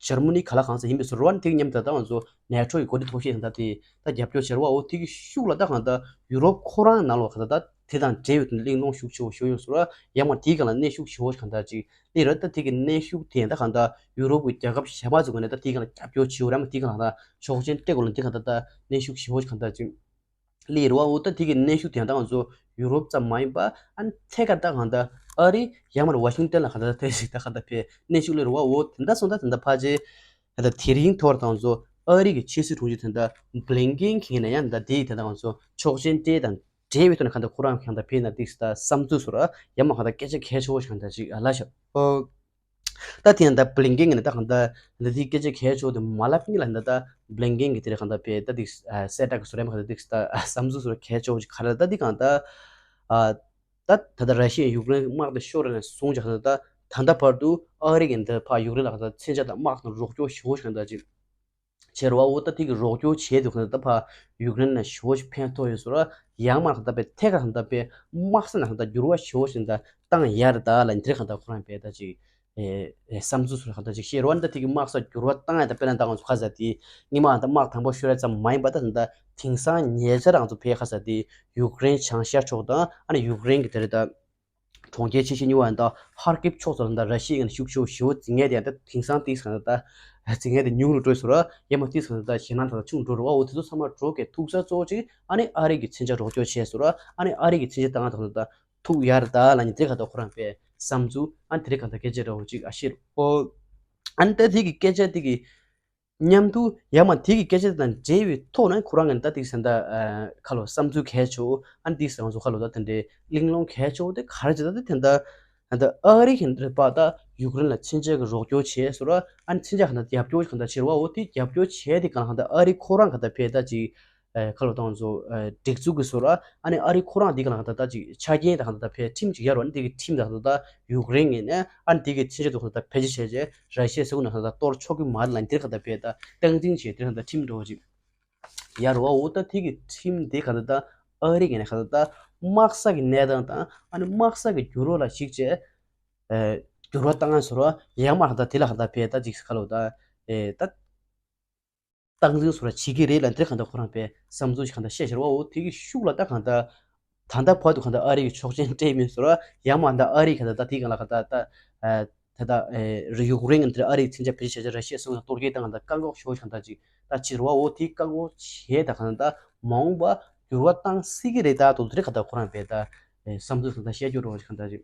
འཇར་མ་ནི་ག་ལ་གང་ས་ཡིན་པའི་ཟུར་བ་ནི་དེ་གི་མཉམ་དུ་ད་ང་ཚོ་ནེ་ཊོ་ཡི་འགོ་ཁྲིད་ཐོག་ཤེས་ད་དེ་ད་རྒྱབ་སྐྱོར་བྱེད་རེད་བ། འོ་དེ་གི་ཤུགས་ལ་ད་གང་ད་ཡུ་རོབ་ཁོ་རང་ནང་ལོགས་ག་ད་ད་དེ་དང་འབྲེལ་ཡོད་དུ་གླེང་སློང་ཤུགས་ཆེ་བོ་ཞུ་ཡོད་ཟུར་བ། ཡང་མ་དེ་ག་ལ་གནོན་ཤུགས་ཆེ་བོ་གང་ད་ཅིག་ལས་རེད། ད་དེ་གི་གནོན་ཤུགས་དེ་ད་གང་ད་ཡུ་རོབ་ཀྱི་རྒྱལ་ཁབ་གཞན་པ་ཚོ་ག་ནས་ད་དེ་ག་ལ་རྒྱབ་སྐྱོར་བྱེད་ཡོད་རེད། མ་དེ་ག་ལ་ད་ཆོག་མཆན་སྤྲད་དགོས་ལ་དེ་ག་ད་ད་གནོན་ཤུགས་ཆེ་བོ་གང་ད་ཅིག་ལས་རེད་བ། འོ་ད་དེ་གི་གནོན་ཤུགས་དེ་ད་ང་ཚོ་ཡུ་རོབ་ཙམ་མ་ཡིན་པ་ཨ་ནི་ཐད་ཀར་ད་གང་ལྟར་ཨ་རི་ཡང་མར་ཝ་ཤིང་ཏན་ལ་གང་ལྟར་ཐད་ཞིག་ད་གང་ལྟར་ཕེ་གནོན་ཤུགས་ལས་རེད་བ། འོ་དེ་འདྲ་སོང་ད་དེ་འདྲ་ཕལ་ཆེར་གང་ལྟར་དེ་རིང་ཐོག་ད་ང་ཚོ་ཨ་རི་གི་ཕྱི་སྲིད་དྲུང་ཆེ་དེ་འདྲ་བྷི་ལིན་ཀེན་གྱིས་ན་ཡང་ད་དེ་ཡི་དེ་ད་ང་ཚོ་ཆོག་མཆན་སྤྲད་དང་འབྲེལ་བའི་ཐོག་ནས་གང་ལྟར་ཁོ་རང་གང་ལྟར་ཕེ་ན་ཏིག་ད་བསམ་ཚུལ་སོ་ར་ཡང་མ་གང་ལྟར་སྐད་ཆ་གལ་ཆེ་བོ་ཞིག་གང་ལྟར་ཅིག་ལབ་ཤག་ད་དེ་ཡང་ད་བྷི་ལིན་ཀེན་གྱིས་ད་གང་ལྟར་འདི་དེའི་སྐད་ཆ་གལ་ཆེ་བོ་དེ་མ་ལབ་ཀྱིན་ལ་འདི་ད་བྷི་ལིན་ཀེན་གྱིས་དེ་རེད་གང་ལྟར་ཕེ་ད་དེ་གསལ་བསྒྲགས་ཀྱི་བཟོ་རེད་མ་གང་ལྟར་དེ་ད་བསམ་ཚུལ་སོ་ར་གལ་ཆེ་བོ་ཅིག་ག་རེ་ད་དེ་གང་ལྟར་ད་ད་ལྟ་ར་ཤི་ཡས་ཡུཀ་རེན་དམག་དེ་ཤོར་རེད་ནས་བཟུང་ཅིག་གང་ལྟར་ད་ད་ལྟ་བར་དུ་ཨ་རི་གིས་འདི་ཕ་ཡུཀ་རེན་ལ་གང་ལྟར་མཚོན་ཆ་དང་དམག་དང་རོགས་སྐྱོར་ཞེ་པོ་ཞིག་གང་ལྟར་ཅིག་བྱས་རེད་བ། འོ་ད་དེ་གི་རོགས་སྐྱོར་བྱས་དུས་གང་ལྟར་ད་ཕ་ཡུཀ་རེན་ལ་ཞེ་པོ་ཞིག་ཕན་ཐོགས་ཡོད་ཟེར་བ། ཡང་མ་གང་ལྟར་པའི་ཐད་ཀར་གང་ལྟར་པའི་དམག་ས་ནང་གང་ལྟར་འགྱུར་བ་ཞེ་པོ་ཞིག་ད་བཏང་ཡ་རེད་ད་ལ་འདིར་གང་ལྟར་ཁོ་རང་པའི་ད་ཅིག་ཨེ་ཨེ་བསམ་ཚུལ་སོགས་གང་ལྟར་ཅིག་བཤད་རེད་བ། ད་དེ་གི་དམག་ས་འགྱུར་བ་བཏང་ཡ་ད་དཔེར་ན་ད་ང་ཚོ་ཁ་ཟ་དེ་སྔོན་མ་གང་ལྟར་དམག་དང་པོ་ཤོར་ཡ་ཙམ་མ་ཡིན་པ་ད་གང་ལྟར་དེང་སང་ཉེ་ཆར་ང་ཚོ་ཕའི་ཁ་ཟ་དེ་ཡུཀ་རེན་བྱང་ཤར་ཕྱོགས་དང་ཨ་ནི་ཡུཀ་རེན་གི་དེ་རེད་ད། གྲོང་ཁྱེར་ཆེ་ཤོས་གཉིས་པ་ཡང་ད་ཧར་ཀིབ་ཕྱོགས་སུ་ད་ར་ཤི་ཡའི་ངོས་ནས་ཤུགས་ཆེ་བོ་ཞེ་པོ་འཛིང་མཁན་དེ་ཡང་ད་དེང་སང་དེ་གང་ད་འཛིང་མཁན་དེ་ཉུང་རུ་འགྲོ་ཡི་ཟེར་བ། ཡང་མ་དེ་གང་ད་ཞེད་སྣང་ད་ཆུང་འགྲོ་རུ་བ། འོ་དེ་ཚོ་ཚང་མ་འགྲོ་གི་ཐུག་ས་གཙོ་བོ་གཅིག་ཨ་ནི་ཨ་རི་གི་མཚོན་ཆ་རོགས་སྐྱོར་བྱས་ཟེར་བ། ཨ་ནི་ཨ་རི་གི་མཚོན་ཆ་བཏང་ད་གང་ད་ཐུག་ཡ་རེད་ད་ལ་ནི་དེ་གང་ད་ཁོ་རང་པའི་བསམ་ཚུལ་ཨ་ནི་དེ་རིགས་གང་ད་སྐད་ཆ་འདྲ་བོ་གཅིག་ཨ་ཤེས་རུ་ཨོ། ཨ་ནི་ད་དེ་གི་སྐད་ཆ་དེ་གི་མཉམ་དུ་ཡང་མ་དེ་གི་སྐད་ཆ་དེ་དང་འབྲེལ་བའི་ཐོག་ནས་ཁོ་རང་གི་ད་དེ་གི་ཟེར་ད་ཁ་ལོ་བསམ་ཚུལ་གལ་ཆེ་བོ་ཨ་ནི་དེ་གི་ཟེར་ང་ཚོ་ཁ་ལོ་ད་དེ་འདྲའི་གླེང་སློང་གལ་ཆེ་བོ་དེ་ག་རེ་བྱེད་ད་དེ་དེ་འདྲ་ད་ཨ་རི་གི་འདྲ་པ་ད་ཡུཀ་རེན་ལ་མཚོན་ཆ་གི་རོགས་སྐྱོར་བྱས་ཟེར་བ། ཨ་ནི་མཚོན་ཆ་ག་ད་རྒྱབ་སྐྱོར་ག་ད་བྱེད་ར་བ། འོ་དེ་རྒྱབ་སྐྱོར་བྱས་དེ་ག་ལ་ག་ད་ཨ་རི་ཁོ་རང་ག་ད་ཕེ་ད་ཅིག་ཁ་ལོ་ད་ང་ཚོ་སྒྲིག་འཛུགས་ཀྱི་ཟེར་བ། ཨ་ནི་ཨ་རི་ཁོ་རང་དེ་ག་ལ་ག་ད་ད་ཅིག་ཆ་རྐྱེན་ད་ག་ད་ད་ཕེ་ཁྲིམས་ཅིག་ཡར་བ་ནི་དེ་གི་ཁྲིམས་ད་ག་ད་ད་ཡུཀ་རེན་གི་ནས་ཨ་ནི་དེ་གི་མཚོན་ཆ་དེ་ག་ད་ཕལ་ཆེར་བྱས་རྗེས། ར་ཤི་ཡ་སེ་གོ་ན་ད་གཏོར་ཆོག་གི་མ་རེད་ལ་འདིར་ག་ད་བས་ད་སྟངས་འཛིན་བྱས་འདིར་ག་ད་ཁྲིམས་འགྲོ་བ་ཅིག་ཡ་རོ་བ། འོ་ད་དེ་གི་ཁྲིམས་དེ་ག་ད་ད་ཨ་རི་གི་ནས་ག་ད་ད་དམག་ས་གི་གནས་སྟངས་དང་ཨ་ནི་དམག་ས་གི་འགྱུར་བ་ལ་གཞིགས་བྱས་འགྱུར་བ་བཏང་ཡ་ཟེར་བ། ཡང་མ་ག་ད་དེ་ལ་ག་ད་བས་ད་ཅིག་ག་ལོ་ད་ད། སྟངས་འཛིན་སོགས་ལ་བྱེད་ཀྱི་རེད་ལ་འདིར་གང་ལྟར་ཁོ་རང་པའི་བསམ་ཚུལ་ཞིག་གང་ལྟར་བཤད་བཞག་པ། འོ་དེ་གི་ཤུགས་ལ་ད་གང་ལྟར་ད་ལྟ་བར་དུ་གང་ལྟར་ཨ་རི་གི་ཆོག་མཆན་སྤྲད་མེད་ཟེར་བ། ཡང་མ་ད་ཨ་རི་གང་ལྟར་ད་དེ་གང་ལ་གང་ལྟར་ད་ད་ད་ཡུཀ་རེན་གི་འདིར་ཨ་རི་གི་མཚོན་ཆ་བེད་སྤྱོད་བྱས་ར་ཤི་ཡ་སོགས་ལ་གཏོར་སྐྱོན་བཏང་གང་ལྟར་བཀག་འགོག་ཞུ་བ་གང་ལྟར་ཅིག་ད་ཕྱིར་བ། འོ་དེ་བཀག་འགོག་བྱས་ད་གང་ལྟར་མ་འོངས་པ་འགྱུར་བ་བཏང་སྲིད་ཀྱི་རེད། ད་དོ་དེ་གང་ལྟར་ཁོ་རང་པའི་ད་བསམ་ཚུལ་གང་ལྟར་བཤད་རྒྱུ་རོགས་གང་ལྟར་ཅིག་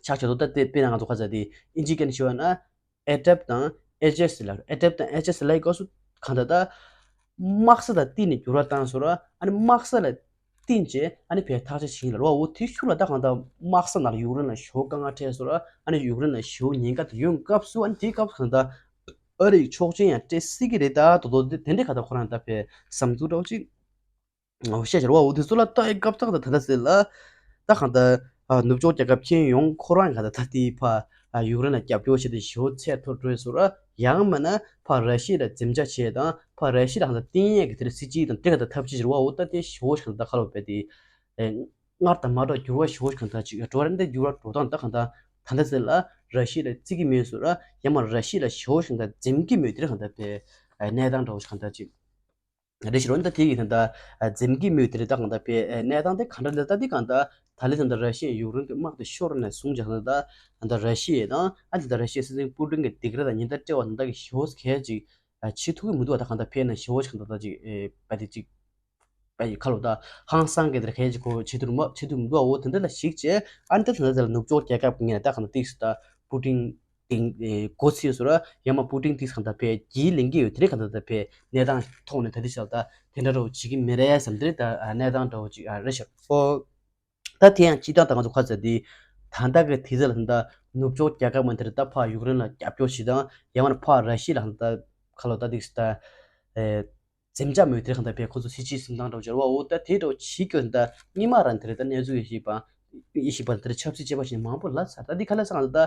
ཆགས་ཆོག་ཏུ་ད་དེ་དཔེར་ན་ང་ཚོ་ཁ་ཚ་དེ་ཨིན་ཇི་སྐད་ནས་ཞུ་བ་ན་ཨེ་ཊེབ་དང་ཨེ་ཆི་ཨེས་ལ་ཨེ་ཊེབ་དང་ཨེ་ཆི་ཨེས་ལ་སྐབས་སུ་གང་ལྟར་ད་དམག་ས་དང་བསྟུན་ནས་འགྱུར་བ་བཏང་ཟེར་བ། ཨ་ནི་དམག་ས་ལ་བསྟུན་བྱས་ཨ་ནི་བས་ཐག་ཆ་བྱིན་ལ་རོ། འོ་དེ་ཤུགས་ལ་ད་གང་ལྟར་དམག་ས་ནང་ལ་ཡུཀ་རེན་ལ་ཞེ་པོ་དཀའ་ངལ་འཕྲད་ཟེར་བ། ཨ་ནི་ཡུཀ་རེན་ལ་ཞེ་པོ་ཉེན་ཁ་དེ་ཡོང་སྐབས་སུ་ཨ་ནི་དེའི་སྐབས་སུ་གང་ལྟར་ཨ་རིའི་ཆོག་མཆན་ཡང་སྤྲད་སྲིད་ཀྱི་རེད། ད་དོ་དོ་དེ་འདྲའི་གང་ལྟར་ཁོ་རང་ད་བས་བསམ་ཚུལ་འདྲ་བོ་ཅིག་བཤད་བྱ་ར་བ། འོ་དེ་ཚོ་ལ་ལྟ་ཡི་སྐབས་ཐག་ད་ད་ལྟ་ཟེར་ལ། ད་གང་ལྟར་ནུབ་ཕྱོགས་རྒྱལ་ཁབ་ཁྱོན་ཡོངས་ཁོ་རང་གང་ལྟར་ད་དེའི་ཕ་ཡུཀ་རེན་ལ་རྒྱབ་སྐྱོར་བྱས་ཏེ་ཞེ་པོ་ཚད་མཐོར་འགྲོ་ཡི་ཟེར་བ། ཡང་མིན་ན་ཕ་ར་ཤི་ཡ་ལ་འཛེམ་བྱ་བྱས་དང་ཕ་ར་ཤི་ཡ་ལ་གང་ལྟར་བསྟེན་ཡས་ཀྱི་དེ་ལ་སྲིད་ཇུས་དང་དེ་གང་ལྟར་ཐབས་ཇུས་ཟེར་བ། འོ་ད་དེ་ཞེ་པོ་ཞིག་གང་ལྟར་ཁ་ལོ་བས་དེ་སྔར་དང་མ་འདྲ་བ་འགྱུར་བ་ཞེ་པོ་ཞིག་གང་ལྟར་ཅིག་འགྲོ་ར་འདི་འགྱུར་བ་འགྲོ་སྟངས་ད་གང་ལྟར་ད་ལྟ་ཟེར་ལ་ར་ཤི་ཡ་ལ་བརྩི་གི་མེད་ཟེར་བ། ཡང་མིན་ར་ཤི་ཡ་ལ་ཞེ་པོ་ཞིག་གང་ལྟར་འཛེམ་གི་མེད་དེ་གང་ལྟར་བས་གནས་སྟངས་འདྲ་བོ་ཞིག་གང་ལྟར་ཅིག་རེ་ཞིག་རོ་ནི་ད་དེ་ཡི་ད་ལྟ་འཛེམ་གྱི་མུས་དེ་རེད། ད་གང་ལྟར་པའི་གནས་སྟངས་དེ་ག་འདྲ་རེད། ད་དེ་གང་ལྟར་ད་ལན་ད་ལྟ་ར་ཤི་ཡས་ཡུཀ་རེན་གྱི་དམག་དེ་ཤོར་ནས་བཟུང་ཅིག་ད་ལྟ་ད་ལྟ་ར་ཤི་ཡས་དང་ཨ་ནི་ད་ལྟ་ར་ཤི་ཡའི་སྲིད་འཛིན་པུ་ཏིན་གྱི་སྡིགས་ར་དང་ཉེན་བརྡ་སྤྲད་པ་ད་ལྟ་གི་ཞེ་པོ་གལ་ཅིག་བྱེད་ཐུབ་ཀྱི་མི་འདུག་བ། ད་གང་ལྟར་ཕེབས་ན་ཞེ་པོ་ཅིག་གང་ལྟར་ད་ཅིག་པ་དེ་ཅིག་པ་ཡི་ཁ་ལོ་ད་ཧང་སང་གི་དེར་གལ་ཅིག་གོ་བྱེད་ཐུབ་མ་བྱེད་ཐུབ་མི་འདུག་བ། འོ་དེ་འདྲ་ལ་གཞིགས་བྱས་ཨ་ནི་ད་ད་ལྟ་ད་ལྟ་ནུབ་ཕྱོགས་རྒྱལ་ཁབ་ངས་ད་གང་ལྟར་ཏིག་སི་ད་པུ་ཏིན་ཏིང་ཨེ་མགོ་ཚོས་ཟེར་བ། ཡང་མིན་པུ་ཏིན་ཏིག་གང་ལྟར་བས་རྒྱུས་ལེན་གྱི་ཡོད། དེ་རིང་གང་ལྟར་བས་གནས་སྟངས་ཐོག་ནས་ད་ལྟ་ཆར་ད་དེ་འདྲ་རོ་བྱེད་ཀྱི་མི་རེད་བསམ་དེ་རེད། ད་གནས་སྟངས་འདྲ་བོ་ཅིག་རེད་ཤག་ཨོ། ད་དེ་ཡང་སྤྱིར་བཏང་ད་ང་ཚོ་ཁ་ཚ་དེ་ད་ལྟ་གི་དུས་ཚོད་ལ་ད་ནུབ་ཕྱོགས་རྒྱལ་ཁབ་མ་དེ་རེད། ད་ཕར་ཡུཀ་རེན་ལ་རྒྱབ་སྐྱོར་བྱེད་དང་ཡང་མིན་ཕར་ར་ཤི་ཡ་ལ་ད་ཁ་ལོ་ད་ཏིག་ད་ཨེ། འཛེམ་བྱ་མོས་དེར་གང་ལྟར་བས་ཁོ་ཚོ་སྲིད་ཇུས་འཛིན་སྟངས་འདྲ་བོ་སྦྱར་བ། འོ་ད་དེ་འདྲ་བོ་བྱེད་ཀྱི་ད་སྔོན་མ་རང་དེར་ད་གནས་ཚུལ་ཡེ་ཤེས་པ་ཡེ་ཤེས་པ་དེར་ཆབ་སྲིད་བྱེད་པ་ཞིག་མང་པོ་ལབ་ཚར། ད་འདི་ག་ལ་ས་གང་ད་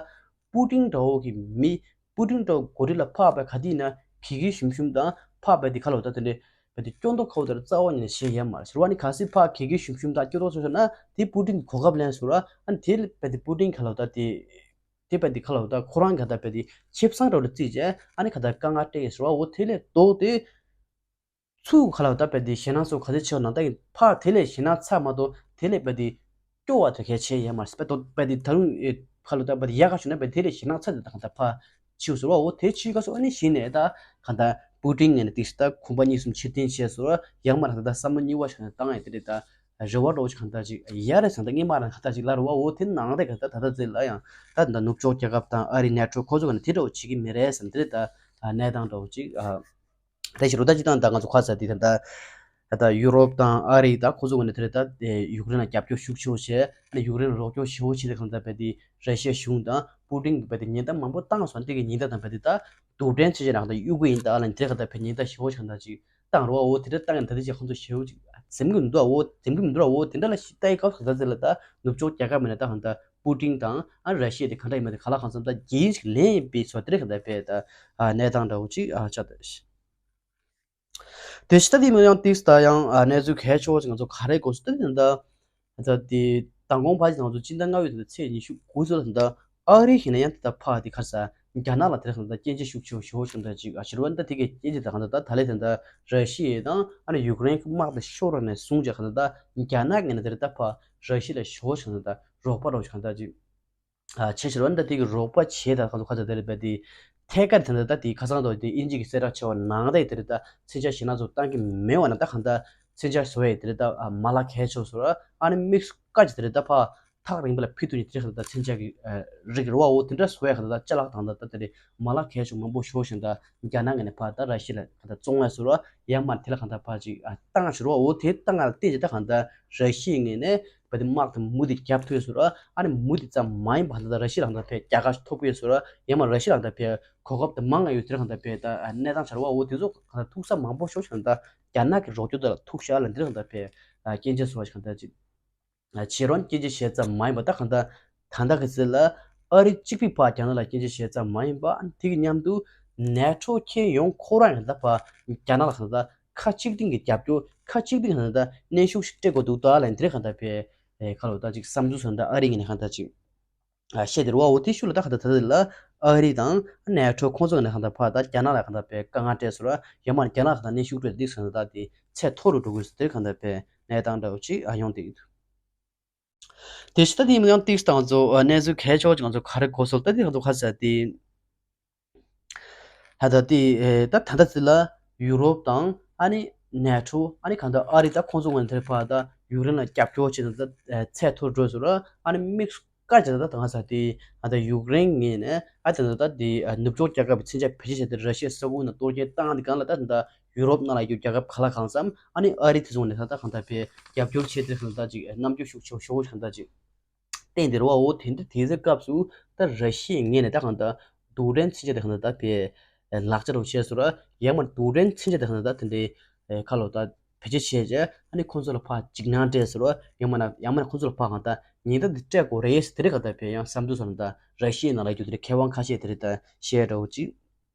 པུ་ཏིན་འདྲ་བོ་གི་མི་པུ་ཏིན་འདྲ་བོ་འགོ་ཁྲིད་ལ་ཕར་བས་ག་དུས་ན་གི་གི་ཞུམ་ཞུམ་དང་ཕར་བས་འདི་ག་ལ་འོ་ད་དེ་འདྲའི་ བས་དེ་སྐྱོ་མདོག་ཁ་བོ་དེ་རྩ་བ་ཉིད་ནས་བྱས་ཡོད་མ་རེད་ཟེར་བ། ཨ་ནི་གལ་སྲིད་ཕར་གེ་གེ་ཤུམ་ཤུམ་དང་སྐྱོ་མདོག་བྱུང་སོང་ན་དེ་པུ་ཏིན་གོ་སྐབས་ལེན་ཟེར་བ། ཨ་ནི་དེ་བས་དེ་པུ་ཏིན་ག་ལབ་ད་དེ་དེ་བས་དེ་ག་ལབ་ད་ཁོ་རང་ག་ད་བས་དེ་ཆེ་བསང་འདྲ་བོ་ལ་བརྩིས་བྱས། ཨ་ནི་ག་ད་དཀའ་ངལ་སྤྲད་ཡོད་ཟེར་བ། འོ་དེ་ལས་ལྡོག་སྟེ། ཚུར་ག་ལབ་ད་བས་དེ་ཞེད་སྣང་སོགས་ག་ཚོད་ཆེ་བ་ན་ད་ཡིན་ཕར་དེ་ལས་ཞེད་སྣང་ཚ་མ་གཏོགས་དེ་ལས་བས་དེ་སྐྱོ་བ་དེ་གལ་ཆེ་ཡོད་མ་རེད། བས་དོ་བས་དེ་ད་རུང་ཨེ་ག་ལབ་ད་བས་དེ་ཡག་ག་བྱུང་ན་བས་དེ་ལས་ཞེད་སྣང་ཚ་དེ་ད་ག་ད་ཕར་ཕྱིའུ་ཟེར་བ། འོ་དེ་ཕྱིའུ་ག་སོ་ཨ་ནི་གཞི་ནས་ད་ག་ད་པུ་ཏིན་ངོས་ནས་ཏིག་ད་གོམ་པ་གཉིས་གསུམ་ཕྱིར་འཐེན་བྱས་ཟེར་བ། ཡང་མ་ར་ད་ད་བསམ་བློ་གཉིས་པ་ཞིག་བཏང་ཡ་དེ་རེད། ད་རེ་བ་འདྲ་བོ་ཞིག་ག་ད་ཅིག་ཡ་རེད་ཟེར་ད་སྔོན་མ་ར་ག་ད་ཅིག་ལབ་རེད་བ། འོ་དེ་ནང་དེ་ག་ད་ད་ད་ཟེར་ལ་ཡང་ད་ད་ནུབ་ཕྱོགས་རྒྱལ་ཁབ་དང་ཨ་རི་ནེ་ཊོ་ཁོ་ཚོ་ག་ནས་དེ་འདྲ་བོ་བྱེད་ཀྱི་མེད་རེད་ཟེར་ན་དེ་རེད། ད་གནས་སྟངས་འདྲ་བོ་ཅིག་ཨ། རེད་ཤི་རོ་ད་ཅི་ཏང་ད་ང་ཚོ་ཁ་ས་དེ་ད་ད་ད་ཡུ་རོབ་དང་ཨ་རི་ད་ཁོ་ཚོ་ག་ནས་དེ་རེད། ད་ཡུཀ་རེན་ལ་རྒྱབ་སྐྱོར་ཤུགས་ཆེ་བོ་བྱས། ཨ་ནི་ཡུཀ་རེན་ལ་རོགས་སྐྱོར་ཞེ་བོ་བྱས་ཏེ་གང་ད་བས་དེ་ར་ཤི་ཡ་གཞུང་དང་པུ་ཏིན་གི་བས་དེ་ཉེན་བརྡ་མང་པོ་བཏང་སོང་། དེ་གི་ཉེན་བརྡ་དང་བས་དེ་ད་རྡུལ་ཕྲན་ཚོས་ཅི་རང་ད་གཡུག་གི་ཡིན་ད་ལ་དེ་ག་ད་བས་ཉེན་བརྡ་ཞེ་བོ་ཞིག་གང་ད་ཅིག་བཏང་རོགས། འོ་དེ་འདྲ་བཏང་ཡིན་ད་དེ་ཅིག་ཁོང་ཚོ་ཞེ་བོ་ཅིག་འཛེམ་གི་མི་འདུག་འོ་འཛེམ་གི་མི་འདུག་འོ་དེ་འདྲ་ལ་ཞིག་ལྟ་ཡི་སྐབས་ག་ད་ཟེར་ལ་ད་ནུབ་ཕྱོགས་རྒྱལ་ཁབ་མི་ནས་ད་གང་ད་པུ་ཏིན་དང་ཨ་ར་ཤི་ཡ་དེ་ག་འདྲ་ཡིན་མ་དེ་ག་ལ་གང་འཚམ་ད་རྒྱལ་ཡིན་ཞིག་ལེན་ཡིན་པའི་ཚོ་དེ་རེད། ག་ད་བས་ད་གནས་སྟངས་འདྲ་བོ་ཅིག་ཆགས་ད། དེ་ཕྱི་ད་དེ་མི་ཡང་ཏིག་ད་ཡང་གནས་ཚུལ་གལ་ཆེ་བ་ཅིག་ང་ཚོ་ག་རེ་གོ་སོང་ད་དེ་ད་ད་དེ་མདང་དགོང་ཕ་ཅིག་ང་ཚོ་སྤྱི་ཟླ་ལྔ་བའི་ད་ཚེས་ཉི་ཤུ་དགུ་ཚོད་ལ་ད་ཨ་རི་ཡིན་ན་ཡང་ད་ཕ་དེ་ག་ས་རྒྱ་ནག་ལ་དེ་རིང་ད་སྐྱོན་བརྗོད་ཤུགས་ཆེ་བ་ཞེ་བོ་ཞིག་ད་ཅིག་ཨ་ཕྱི་རུ་ད་དེ་གའི་སྐྱོན་བརྗོད་ད་གང་ད་ད་ད་ལས་ད་ད་ར་ཤི་ཡ་དང་ཨ་ནི་ཡུཀ་རེན་གི་དམག་དེ་ཤོར་ར་ནས་བཟུང་བྱས་གང་ད་ད་རྒྱ་ནག་ངོས་ནས་དེ་རིང་ད་ཕ་ར་ཤི་ཡ་ལ་ཞེ་བོ་ཞིག་ད་ད་རོགས་པ་རོགས་ཞིག་གང་ད་ཅིག་ཨ་ཆེ་ཆེར་བ་འདྲ་དེ་གི་རོགས་པ་བྱས་ད་གང་ཚོ་ཁ་ཚ་དེ་རེད་པས། དེ་ཐད་ཀར་དེ་འདྲ་ད་དེ་ཁ་སང་དུ་དེ་དབྱིན་ཇི་གི་གསལ་བསྒྲགས་བྱས་པ་ནང་ད་དེ་རེད། ད་མཚོན་ཆ་ཞེ་ན་ཚོ་བཏང་གི་མེད་པ་ན་ད་གང་ད་མཚོན་ཆ་བཟོ་ཡས་དེ་རེད། ད་ཨ་མ་ལག་གལ་ཆེ་བཟོ་ར་ཨ་ནི་དམིགས་སུ་བཀར་གྱི་དེ་རེད། ད་ཕ་ཐག་རིང་པ་ལ་ཕུལ་ཐུབ་ནི་དེ་རེད། གང་ད་མཚོན་ཆ་གི་རིགས་རེད་བ། འོ་དེ་འདྲ་བཟོ་ཡས་གང་ད་ད་ཅ་ལག་དང་ད་ད་དེ་རེད། མ་ལག་གལ་ཆེ་མང་པོ་ཤོར་ཞིང་ད་རྒྱ་ནག་ངོས་ནས་ཕ་ད་ར་ཤི་ཡ་ལ་གང་ད་བཙོང་ཡས་བཟོ་ར་ཡང་མ་དེ་ལ་གང་ད་ཕ་ཅིག་ཨ་བཏང་ཞུ་ར་བ། འོ་དེ་བཏང་ང་ལ་བལྟས་ཅི་ད་གང་ད་ར་ཤི་ཡ་ངོས་ནས། བ་དེ་དམག་དེ་མུ་དེ་རྒྱབ་ཐུབ་ཡོད་ཟེར་ར། ཨ་ནི་མུ་དེ་ཙམ་མ་ཡིན་པ་ད་ལྟ་ར་ཤི་ཡ་ལ་ད་ཕའི་རྒྱལ་ཁ་ཐོབ་ཡོད་ཟེར་ར། ཡང་མ་ར་ཤི་ཡ་ལ་ད་ཕའི་གོ་སྐབས་དེ་མང་ང་ཡོད་ཟེར། གང་ད་ཕའི་ད་གནས་སྟངས་ཆར་བ་འོ་དེ་ཚོ་གང་ད་ཐུག་ས་མང་པོ་ཤོར་ཞིང་ད་རྒྱ་ནག་གི་རོགས་སྐྱོར་དེ་ལ་ཐུག་ཤག་ལ་འདིར་གང་ད་ཕའི་སྐྱོན་བརྗོད་སོགས་ཤིག་གང་ད་ཅིག་བྱེད་རོགས་སྐྱོན་བརྗོད་བྱས་ཙམ་མ་ཡིན་པ་ད་གང་ད་ད་ལྟ་གི་ཚེ་ལ་ཨ་རི་གཅིག་པུས་ཕ་རྒྱ་ནག་ལ་སྐྱོན་བརྗོད་བྱས་ཙམ་མ་ཡིན་པ། ཨ་ནི་དེ་གི་མཉམ་དུ་ནེ་ཊོ་ཁྱོན་ཡོངས་ཁོ་རང་ཡང་ད་ཕ་རྒྱ་ནག་ལ་གང་ད། ཁ་གཅིག་སྒྲིམ་གྱི་རྒྱབ་སྐྱོར་ཁ་གཅིག་སྒྲིམ་གྱི་གང་ལྟར་གནོན་ཤུགས་ཤིག་སྤྲད་དགོས་འདུག་ད་ལན་དེ་རིང་གང་ལྟར་བས་ཁ་ལོ་ད་ཅིག་བསམ་ཚུལ་སོང་ད་ཨ་རི་ངོས་ནས་གང་ལྟར་ཅིག་བཤད་དེ་རུ་བ། འོ་དེ་ཤུགས་ལ་ད་གང་ལྟར་ད་ལ་ཨ་རི་དང་ནེ་ཊོ་ཁོང་ཚོ་ངོས་ནས་གང་ལྟར་ཕར་ད་རྒྱ་ནག་ལ་གང་ལྟར་བས་དཀའ་ངལ་སྤྲད་སོང་ར། ཡང་མ་རྒྱ་ནག་གང་ལྟར་གནོན་ཤུགས་སྤྲད་དེ་སོང་ད་དེ་ཚད་མཐོ་རུ་འགྲོ་དགོས་སོང་། དེ་གང་ལྟར་བས་གནས་སྟངས་འདྲ་བོ་ཅིག་ཨ་ཡོང་དེ་ཡོད། དེ་ཕྱི་ད་དེ་ཡིན་ཡང་ཏིག་སྟངས་ཚོ་གནས་ཚུལ་གལ་ཆེ་བ་ཅིག་ང་ཚོ་ག་རེ་གོ་སོང་ད་དེ་ང་ཚོ་ཁ་ས་དེ། ད་ལྟ་དེ་ད་ད་ལྟ་ཚེ་ལ་ཡུ་རོབ་དང་ཨ་ནི་ནེ་ཊོ་ཨ་ནི་གང་ལྟར་ཨ་རི་ད་ཁོང་ཚོ་ངོས་ནས་དེར་ཕར་ད་ཡུཀ་རེན་ལ་རྒྱབ་སྐྱོར་བྱེད་ད་ད་ཚད་མཐོར་འགྲོ་ཟེར་ར། ཨ་ནི་དམིགས་སུ་བཀར་བྱས་ད་ད་གང་ཟེར་དེ་ད་ལྟ་ཡུཀ་རེན་ངོས་ནས་ཨ་ད་ད་ད་དེ་ནུབ་ཕྱོགས་རྒྱལ་ཁབ་ཀྱི་མཚོན་ཆ་བེད་སྤྱོད་བྱས་ཏེ་ར་ཤི་ཡའི་ས་ཁུལ་ནང་གཏོར་སྐྱོན་བཏང་དེ་གང་ལ་ད་ད་ཡུ་རོབ་ནང་ལ་ཡོད་རྒྱལ་ཁབ་ག་ལ་གང་འཚམ་ཨ་ནི་ཨ་རི་དེ་ཚོ་ངོས་ནས་ད་ད་གང་ལྟར་བས་རྒྱབ་སྐྱོར་བྱེད་དེ་གང་ལྟར་ཅིག་རྣམ་འགྱུར་ཤུགས་ཆེ་ཤོས་གང་ལྟར་ཅིག་བསྟན་དེ་རུ་བ། འོ་དེ་འདྲ་དེ་ཚོའི་སྐབས་སུ་ད་ར་ཤི་ཡའི་ངོས་ནས་ད་གང་ལྟར་རྡུལ་ཕྲན་མཚོན་ཆ་དེ་གང་ལྟར་ད་བས་ལག་ཆ་རུ་བྱས་སོང་ར། ཡང་མ་རྡུལ་ཕྲན་མཚོན་ཆ་དེ་གང་ལྟར་ད་དེ་འདྲའི་ཁ་ལོ་ད་བེད་སྤྱོད་བྱས་རྗེས་ཨ་ནི་ཁོང་ཚོ་ལ་ཕར་འཇིགས་སྣང་སྤྲད་སོང་ར། ཡང་མ་ན་ཡང་མ་ན་ཁོང་ཚོ་ལ་ཕར་གང་ལྟར་ཉེན་བརྡ་དེ་སྤྲད་དགོས་རེད་ཟེར་དེ་རེད། གང་ལྟར་བས་ཡང་བསམ་ཚུལ་སོང་ད་ར་ཤི་ཡའི་ནང་ལ་ཡོད་དེ་རེད། མཁས་དབང་ཁ་ཤས་དེ་རེད་ད་བཤད་འདྲ་བོ་ཅིག་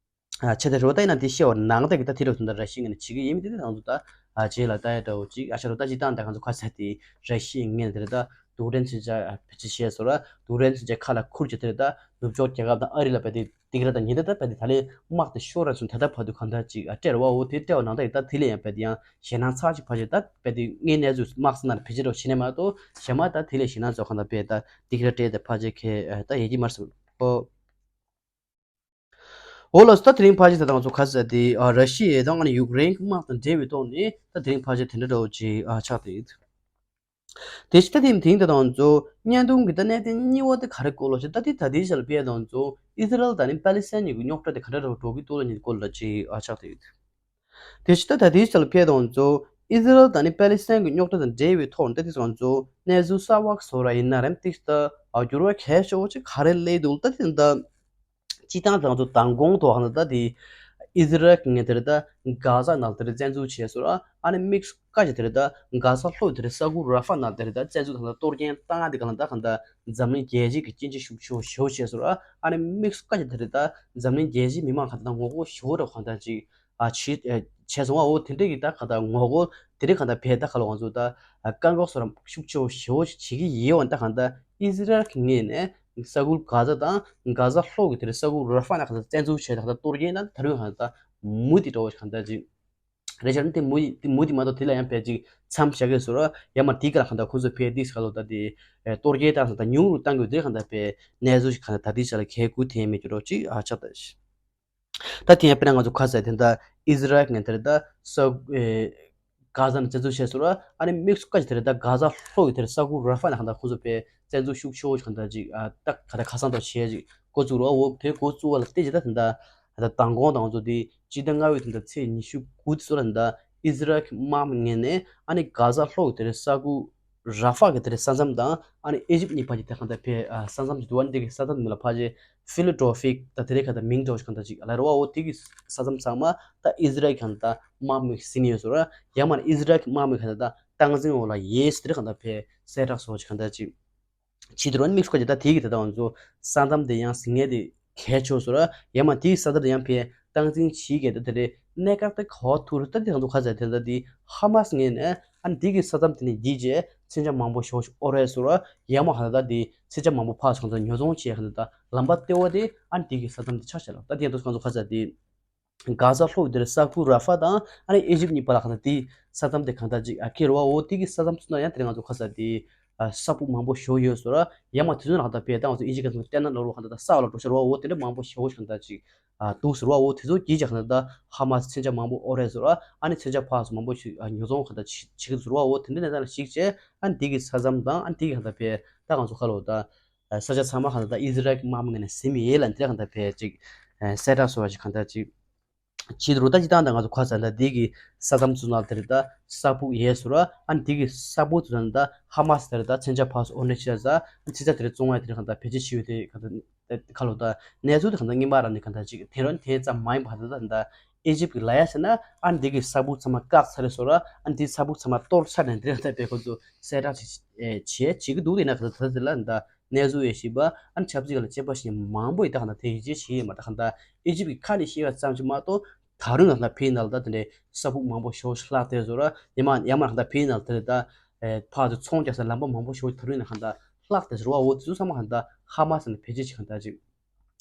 ཨ་ཆེ་ད་རོ་ད་ཡིན་ན་དེ་ཤེས་བ་ནང་ད་གི་ད་དེ་རུ་ད་ར་ཤི་ཡའི་ངོས་ནས་བྱེད་ཀྱི་ཡིན་མིན་དེ་ད་ང་ཚོ་ད་ཨ་རྗེས་ལ་ལྟ་ཡ་འདྲ་བོ་ཅིག་ཨ་ཤ་རོ་ད་ཅི་ཏང་ད་ང་ཚོ་ཁ་ས་དེ་ར་ཤི་ཡའི་ངོས་ནས་དེ་རེད་ད་རྡུལ་ཕྲན་མཚོན་ཆ་ཨ་བེད་སྤྱོད་བྱས་སོང་ར། རྡུལ་ཕྲན་མཚོན་ཆ་ཁ་ལ་ཁུར་གྱི་དེ་རེད་ད་ནུབ་ཕྱོགས་རྒྱལ་ཁབ་དང་ཨ་རི་ལ་བས་དེ་དེ་གི་ར་ད་ཉེན་བརྡ་ད་བས་དེ་ད་ལས་དམག་དེ་ཤོར་ར་སོང་ད་ད་བར་དུ་གང་ལྟར་ཅིག་ཨ་སྤྲད་ར་བ། འོ་དེ་སྤྲད་བ་ནང་ད་ཡི་ད་དེ་ལས་ཡང་བས་དེ་ཡང་ཞེད་སྣང་ཚ་ཅིག་ཕ་ཅིག་ད་བས་དེ་དངོས་གནས་ཚུལ་དམག་ས་ན་ལ་བེད་སྤྱོད་རོགས་བྱེད་ནས་མ་གཏོགས་གཞན་མ་ད་དེ་ལས་ཞེད་སྣང་ཚ་གང་ལྟར་བས་ད་དེ་གི་ར་སྤྲད་དེ་ཕ་ཅིག་ཁེ་ད་ཡེ་གི་མར་སོང་ཨོ། འོ་ལགས་སོ། ད་དེ་རིང་ཕལ་ཆེར་ད་ང་ཚོ་ག་ཟེར་དེ་ཨ་ར་ཤི་ཡ་དང་ཨ་ནི་ཡུཀ་རེན་གྱི་དམག་དང་འབྲེལ་བའི་ཐོག་ནས་ད་དེ་རིང་ཕལ་ཆེར་དེ་འདྲ་འདྲ་བོ་ཅིག་ཨ་ཆགས་བསྡད་ཡོད། དེ་ཕྱི་ད་དེ་དེ་རིང་ད་ང་ཚོ་བརྙན་ཐུང་གི་ད་གནད་དོན་གཉིས་པ་དེ་ག་རེ་སྐོར་ལ་ཞིག་ད་དེ་ད་དེའི་ཆ་ལ་ཕེབས་ད་ང་ཚོ་ཨི་ཟི་རལ་དང་ནི་པ་ལི་སི་ཐན་གཉིས་ཀྱི་རྙོག་དྲ་དེ་ག་འདྲ་འདྲ་བོ་འགྲོ་གི་འདུག་ལ་ཉིད་སྐོར་ལ་ཅིག་ཨ་ཆགས་བསྡད་ཡོད། དེ་ཕྱི་ད་ད་དེའི་ཆ་ལ་ཕེབས་ད་ང་ཚོ་ཨི་ཟི་རལ་དང་ནི་པ་ལི་སི་ཐན་གྱི་རྙོག་དྲ་དང་འབྲེལ་བའི་ཐོག་ནས་ད་དེ་ང་ཚོ་གནས་ཚུལ་གསར་བ་བཟོ་ར་ཡིན་ན་རེད། དེ་ད་ཨ་འགྱུར་བ་གལ་ཆེ་བོ་ཅིག་ག་རེ་སླེབས་འདུག་ད་དེ་ད། སྤྱིར་བཏང་ང་ཚོ་མདང་དགོང་ཐོག་ཧ་ན་ད་དེ་ཨི་ཟི་རལ་གྱི་ངོས་དེར་ད་གྷ་ཟ་ནང་དེར་བཙན་འཛུལ་བྱས་སོང་ར། ཨ་ནི་དམིགས་སུ་བཀར་བྱས་དེར་ད་གྷ་ཟ་ལྷོ་དེར་ས་ཁུལ་ར་ཧྥ་ནང་དེར་ད་བཙན་འཛུལ་དང་ད་གཏོར་སྐྱོན་བཏང་ཡ་དེ་ག་ལ་ད་གང་ལྟར་འཛམ་གླིང་རྒྱལ་སྤྱི་གི་སྐྱོན་བརྗོད་ཤུགས་ཆེ་བོ་ཞེ་བོ་བྱས་སོང་ར། ཨ་ནི་དམིགས་སུ་བཀར་བྱས་དེར་ད་འཛམ་གླིང་རྒྱལ་སྤྱིའི་མི་མང་གང་ལྟར་ངོ་རྒོལ་ཞེ་བོ་ར་གང་ལྟར་ཅིག་ཨ་བྱེད་ བྱས་སོང་བ། འོ་དེ་འདྲ་གི་ད་གང་ལྟར་ངོ་རྒོལ་དེ་འདྲ་གང་ལྟར་བས་ད་ག་ལ་ང་ཚོ་ད་བཀག་འགོག་སོགས་རམ་ཤུགས་ཆེ་བོ་ཞེ་བོ་ཞིག་བྱེད་ཀྱི་ཡོད་པ། ད་གང་ལྟར་ཨི་ཟི་རལ་གྱི་ངོས་ནས་ས་ཁུལ་གྷ་ཛ་དང་གྷ་ཛ་ལྷོ་གི་དེར་ས་ཁུལ་ར་ཧྥ་ནང་གང་ལྟར་བཙན་འཛུལ་བྱས། ད་གང་ལྟར་གཏོར་སྐྱོན་ད་ད་རུང་གང་ལྟར་མུ་མཐུད་འགྲོ་བ་གང་ལྟར་ཅིག་རེད་ཤག་ནི་དེ་མུ་དེ་མུ་དེ་མ་གཏོགས་དེ་ལ་ཡང་ཕལ་ཅིག་མཚམས་བཞག་གི་ཡོད་ཟེར་རོ། ཡང་མ་དེ་ག་ལ་གང་ལྟར་ཁོ་ཚོ་ཕལ་དེ་ས་ཁ་ལོ་ད་དེ་གཏོར་སྐྱོན་བཏང་ས་ད་ཉུང་རུ་བཏང་དགོས་དེ་གང་ལྟར་ཕལ་གནས་ཚུལ་ཞིག་གང་ལྟར་ད་དེ་ཆ་ལ་གལ་ཁུལ་དེ་མེད་རྒྱུ་རོ་ཅིག་ཨ་ཆགས་ད། ད་དེ་ཡང་དཔེར་ན་ང་ཚོ་ཁ་ཟས་དེ་འདྲ་ཨི་ཟི་རལ་གྱི་ནས་དེར་ད་ས་ཨེ་གྷ་ཛ་ནས་བཙན་འཛུལ་བྱས་སོང་ར། ཨ་ནི་དམིགས་སུ་བཀར་ཞིག་དེར་ད་གྷ་ཛ་ལྷོ་ཡི་དེར་ས་ཁུལ་ར་ཧྥ་ནས་གང་ལྟར་ཁོ་ཚོ་ཕལ་བཙན་འཛུལ་ཤུགས་ཆེ་བོ་ཞིག་གང་ལྟར་ཅིག་ཨ་ད་ག་ད་ཁ་སང་དང་བྱས་ཅིག་འགོ་བཙུགས་ར། འོ་དེ་འགོ་བཙུགས་པ་ལ་བལྟས་ཅིག་ད་དེ་འདྲ་ད་མདང་དགོང་དང་ང་ཚོ་དེ་སྤྱི་ཟླ་ལྔ་པའི་དེ་འདྲ་ཚེས་ཉི་ཤུ་དགུ་དེ་ཚོ་ལ་དེ་འདྲ་ཨི་ཟི་རལ་གྱི་དམག་མི་ངོས་ནས་ཨ་ནི་གྷ་ཛ་ལྷོ་ཡི་དེར་ས་ཁུལ་ར་ཧྥ་གི་དེར་ས་མཚམས་དང་ཨ་ནི་ཨི་ཇིབ་གཉིས་བར་གྱི་དེ་གང་ལྟར་ཕལ་ས་མཚམས་ཀྱི་དུ་བ་འདི་གི་ས་མཚམས་མི་ལ་ཕལ་ཆེར་ཕི་ལི་ཏྲོ་ཕིག་ད་དེ་རེད་གང་ལྟར་མིང་འདྲ་བོ་ཞིག་གང་ལྟར་ཅིག་ལ་རེད་བ། འོ་དེ་གི་ས་མཚམས་ཚང་མ་ད་ཨི་ཟི་རལ་གྱི་གང་ལྟར་དམག་མི་ཟིན་ཡོད་སོང་ར། ཡང་མ་ཨི་ཟི་རལ་གྱི་དམག་མི་གང་ལྟར་ད་སྟངས་འཛིན་འོག་ལ་ཡོད་ཟེར་གང་ལྟར་ཕལ་གསལ་བསྒྲགས་སོགས་ཀྱི་གང་ལྟར་ཅིག་བྱེད་དུ་རོ། དམིགས་སུ་བཀར་ཅིག་ད་དེ་གི་དེ་ད་ང་ཚོ་ས་མཚམས་དེ་ཡང་ཟིན་ངེས་དེ་གལ་ཆེ་བོ་སོང་ར། ཡང་མ་དེའི་ས་མཚམས་དེ་ཡང་ཕལ་སྟངས་འཛིན་བྱེད་ཀྱི་ད་དེ་རེད། གནད་འགག་དེ་ག་བ་ཐུག་རེད། ད་དེ་ང་ཚོ་ཁ་ཟས་དེ་ད་དེ་ཧ་མ་སི་ངོས་ནས་ཨ་ནི་དེ་གི་ས་མཚམས་དེ་ནས་བརྒྱུད་རྗེས་མཚོན་ཆ་མང་པོ་ཞེ་པོ་ཞིག་ཨོ་རེད་ཟེར་ར། ཡང་མ་གང་ལྟར་ད་དེ་མཚོན་ཆ་མང་པོ་ཕར་ཚུར་ཉོ་ཚོང་བྱས་གང་ལྟར་ད་ལམ་པ་ལྟེ་བ་དེ་ཨ་ནི་དེ་གི་ས་མཚམས་དེ་ཆགས་བཞག་ལ། ད་དེ་ཡང་དུ་གང་ཚོ་ཁ་ཟས་དེ་གྷ་ཛ་ལྷོ་ཡི་དེར་ས་ཁུལ་ར་ཧྥ་དང་ཨ་ནི་ཨི་ཇིབ་གཉིས་བར་ལ་གང་ལྟར་དེ་ས་མཚམས་དེ་གང་ལྟར་ཅིག་ཨ་ཁེལ་བ། འོ་དེ་གི་ས་མཚམས་ཚུར་ན་ཡང་དེ་རིང་ང་ཚོ་ཁ་ཟས་དེ་ས་ཕུག་མང་པོ་ཞེ་པོ་ཡོད་ཟེར་ར། ཡང་མ་དེ་ཚོ་ནང་ད་ཕལ་ད་ང་ཚོ་ཨིན་ཇི་སྐད་ཚོ་བལྟས་ན་ལོ་རུ་གང་ལྟར་ད་ས་འོག་ལ་འགྲོ་ཤར་བ། འོ་དེ་འདྲ་མང་པོ་ཞེ་པོ་ཞིག་གང་ལྟར་ཅིག་ཨ་འདུག་ཟེར་བ། འོ་དེ་ཚོ་གིས་ཀྱང་གང་ལྟར་ད་ཧ་མ་སི་མཚོན་ཆ་མང་པོ་ཨོ་རེད་ཟེར་བ། ཨ་ནི་མཚོན་ཆ་ཕར་ཚུར་མང་པོ་ཞིག་ཨ་ཉོ་ཚོང་གང་ལྟར་བྱེད་བྱེད་ཀྱི་ཟེར་བ། འོ་དེ་འདྲ་གནས་སྟངས་ལ་གཞིགས་བྱས་ཨ་ནི་དེ་གི་ས་མཚམས་དང་ཨ་ནི་དེ་གི་གང་ལྟར་ཕལ་ད་ང་ཚོ་ཁ་ལོ་ད་ས་ཆ་ཚང་མ་གང་ལྟར་ད་ཨི་ཟི་རལ་གྱི་དམག་མི་ངོས་ནས་ཟིན་མི་ཡོད་ལ། འདི་གང་ལྟར་ཕལ་ཅིག་གསལ་བསྒྲགས་སོགས་ཅིག་གང་ལྟར་ཅིག་བྱེད་འདུག་རུ། ད་ཅི་ལྟར་ད་ང་ཚོ་ཁ་ཟས་ད་འདི་གི་ས་མཚམས་ཚུར་ན་དེར་ད་ས་ཕུག་ཡོད་ཟེར་ར། ཨ་ནི་འདི་གི་ས་ཕུག་ཚུར་ན་ད་ཧ་མ་སི་དེར་ད་མཚོན་ཆ་ཕར་ཚུར་ཨོ་ནེ་ཆི་ད་ཟ། ཨ་ནི་ཚིག་ཚ་དེར་བཙོང་བ་དེར་གང་ལྟར་བེད་སྤྱོད་བྱེད་ཡོད་དེ་གང་ལྟར་ཁ་ལོ་ད་གནས་ཚུལ་དེ་གང་ལྟར་རྙིང་པ་རང་ནས་གང་ལྟར་ཅིག་དེ་རང་དེ་ཙམ་མ་ཡིན་པ་གང་ལྟར་ད་ཨི་ཇིབ་ཀྱི་ལ་ཡ་ཟེར་ན་ཨ་ནི་འདི་གི་ས་ཕུག་ཚང་མ་བཀག་ཚར་རེད་ཟེར་ར། ཨ་ནི་འདི་ས་ཕུག་ཚང་མ་གཏོར་ཚར་ནས་འདི་གང་ལྟར་བེད་ཁོ་ཚོ་གསལ་བསྒྲགས་བྱེད་བྱེད་བྱེད་ཀྱི་འདུག་དེ་ན་གང་ལྟར་ད་དེ་ལ་ད། གནས་ཚུལ་ཡོད་བཞིན་པ་ཨ་ནི་ཆབ་སྲིད་ཀྱི་ལ་དཔྱད་པ་ཞིག་མང་པོ་ཡིས་ད་གང་ལྟར་དེ་ཡིད་ཆེས་བྱེད་ཡོད་མ། ད་གང་ལྟར་ཨི་ཇིབ་ཀྱི་ཁ་ནས་བཤད་པ་ཙམ་ཞིག་མ་གཏོགས་ད་རུང་ཡང་ད་ཕའི་ནང་ལ་ད་དེ་འདྲའི་ས་ཕུག་མང་པོ་ཞེ་པོ་ཞིག་ལྷག་བསྡད་ཟེར་ར། ཡང་མ་ཡང་མ་གང་ལྟར་ཕའི་ནང་ལ་དེ་རེད་ད་ཕར་ཚུར་ཚོང་རྒྱག་ས་ལམ་པ་མང་པོ་ཞེ་པོ་ད་རུང་ཡང་གང་ལྟར་ལྷག་བསྡད་ཟེར་བ། འོ་དེ་ཚོ་ཚང་མ་གང་ལྟར་ཧ་མ་སི་ནས་བེད་སྤྱོད་བྱེད་གང་ལྟར་ཅིག་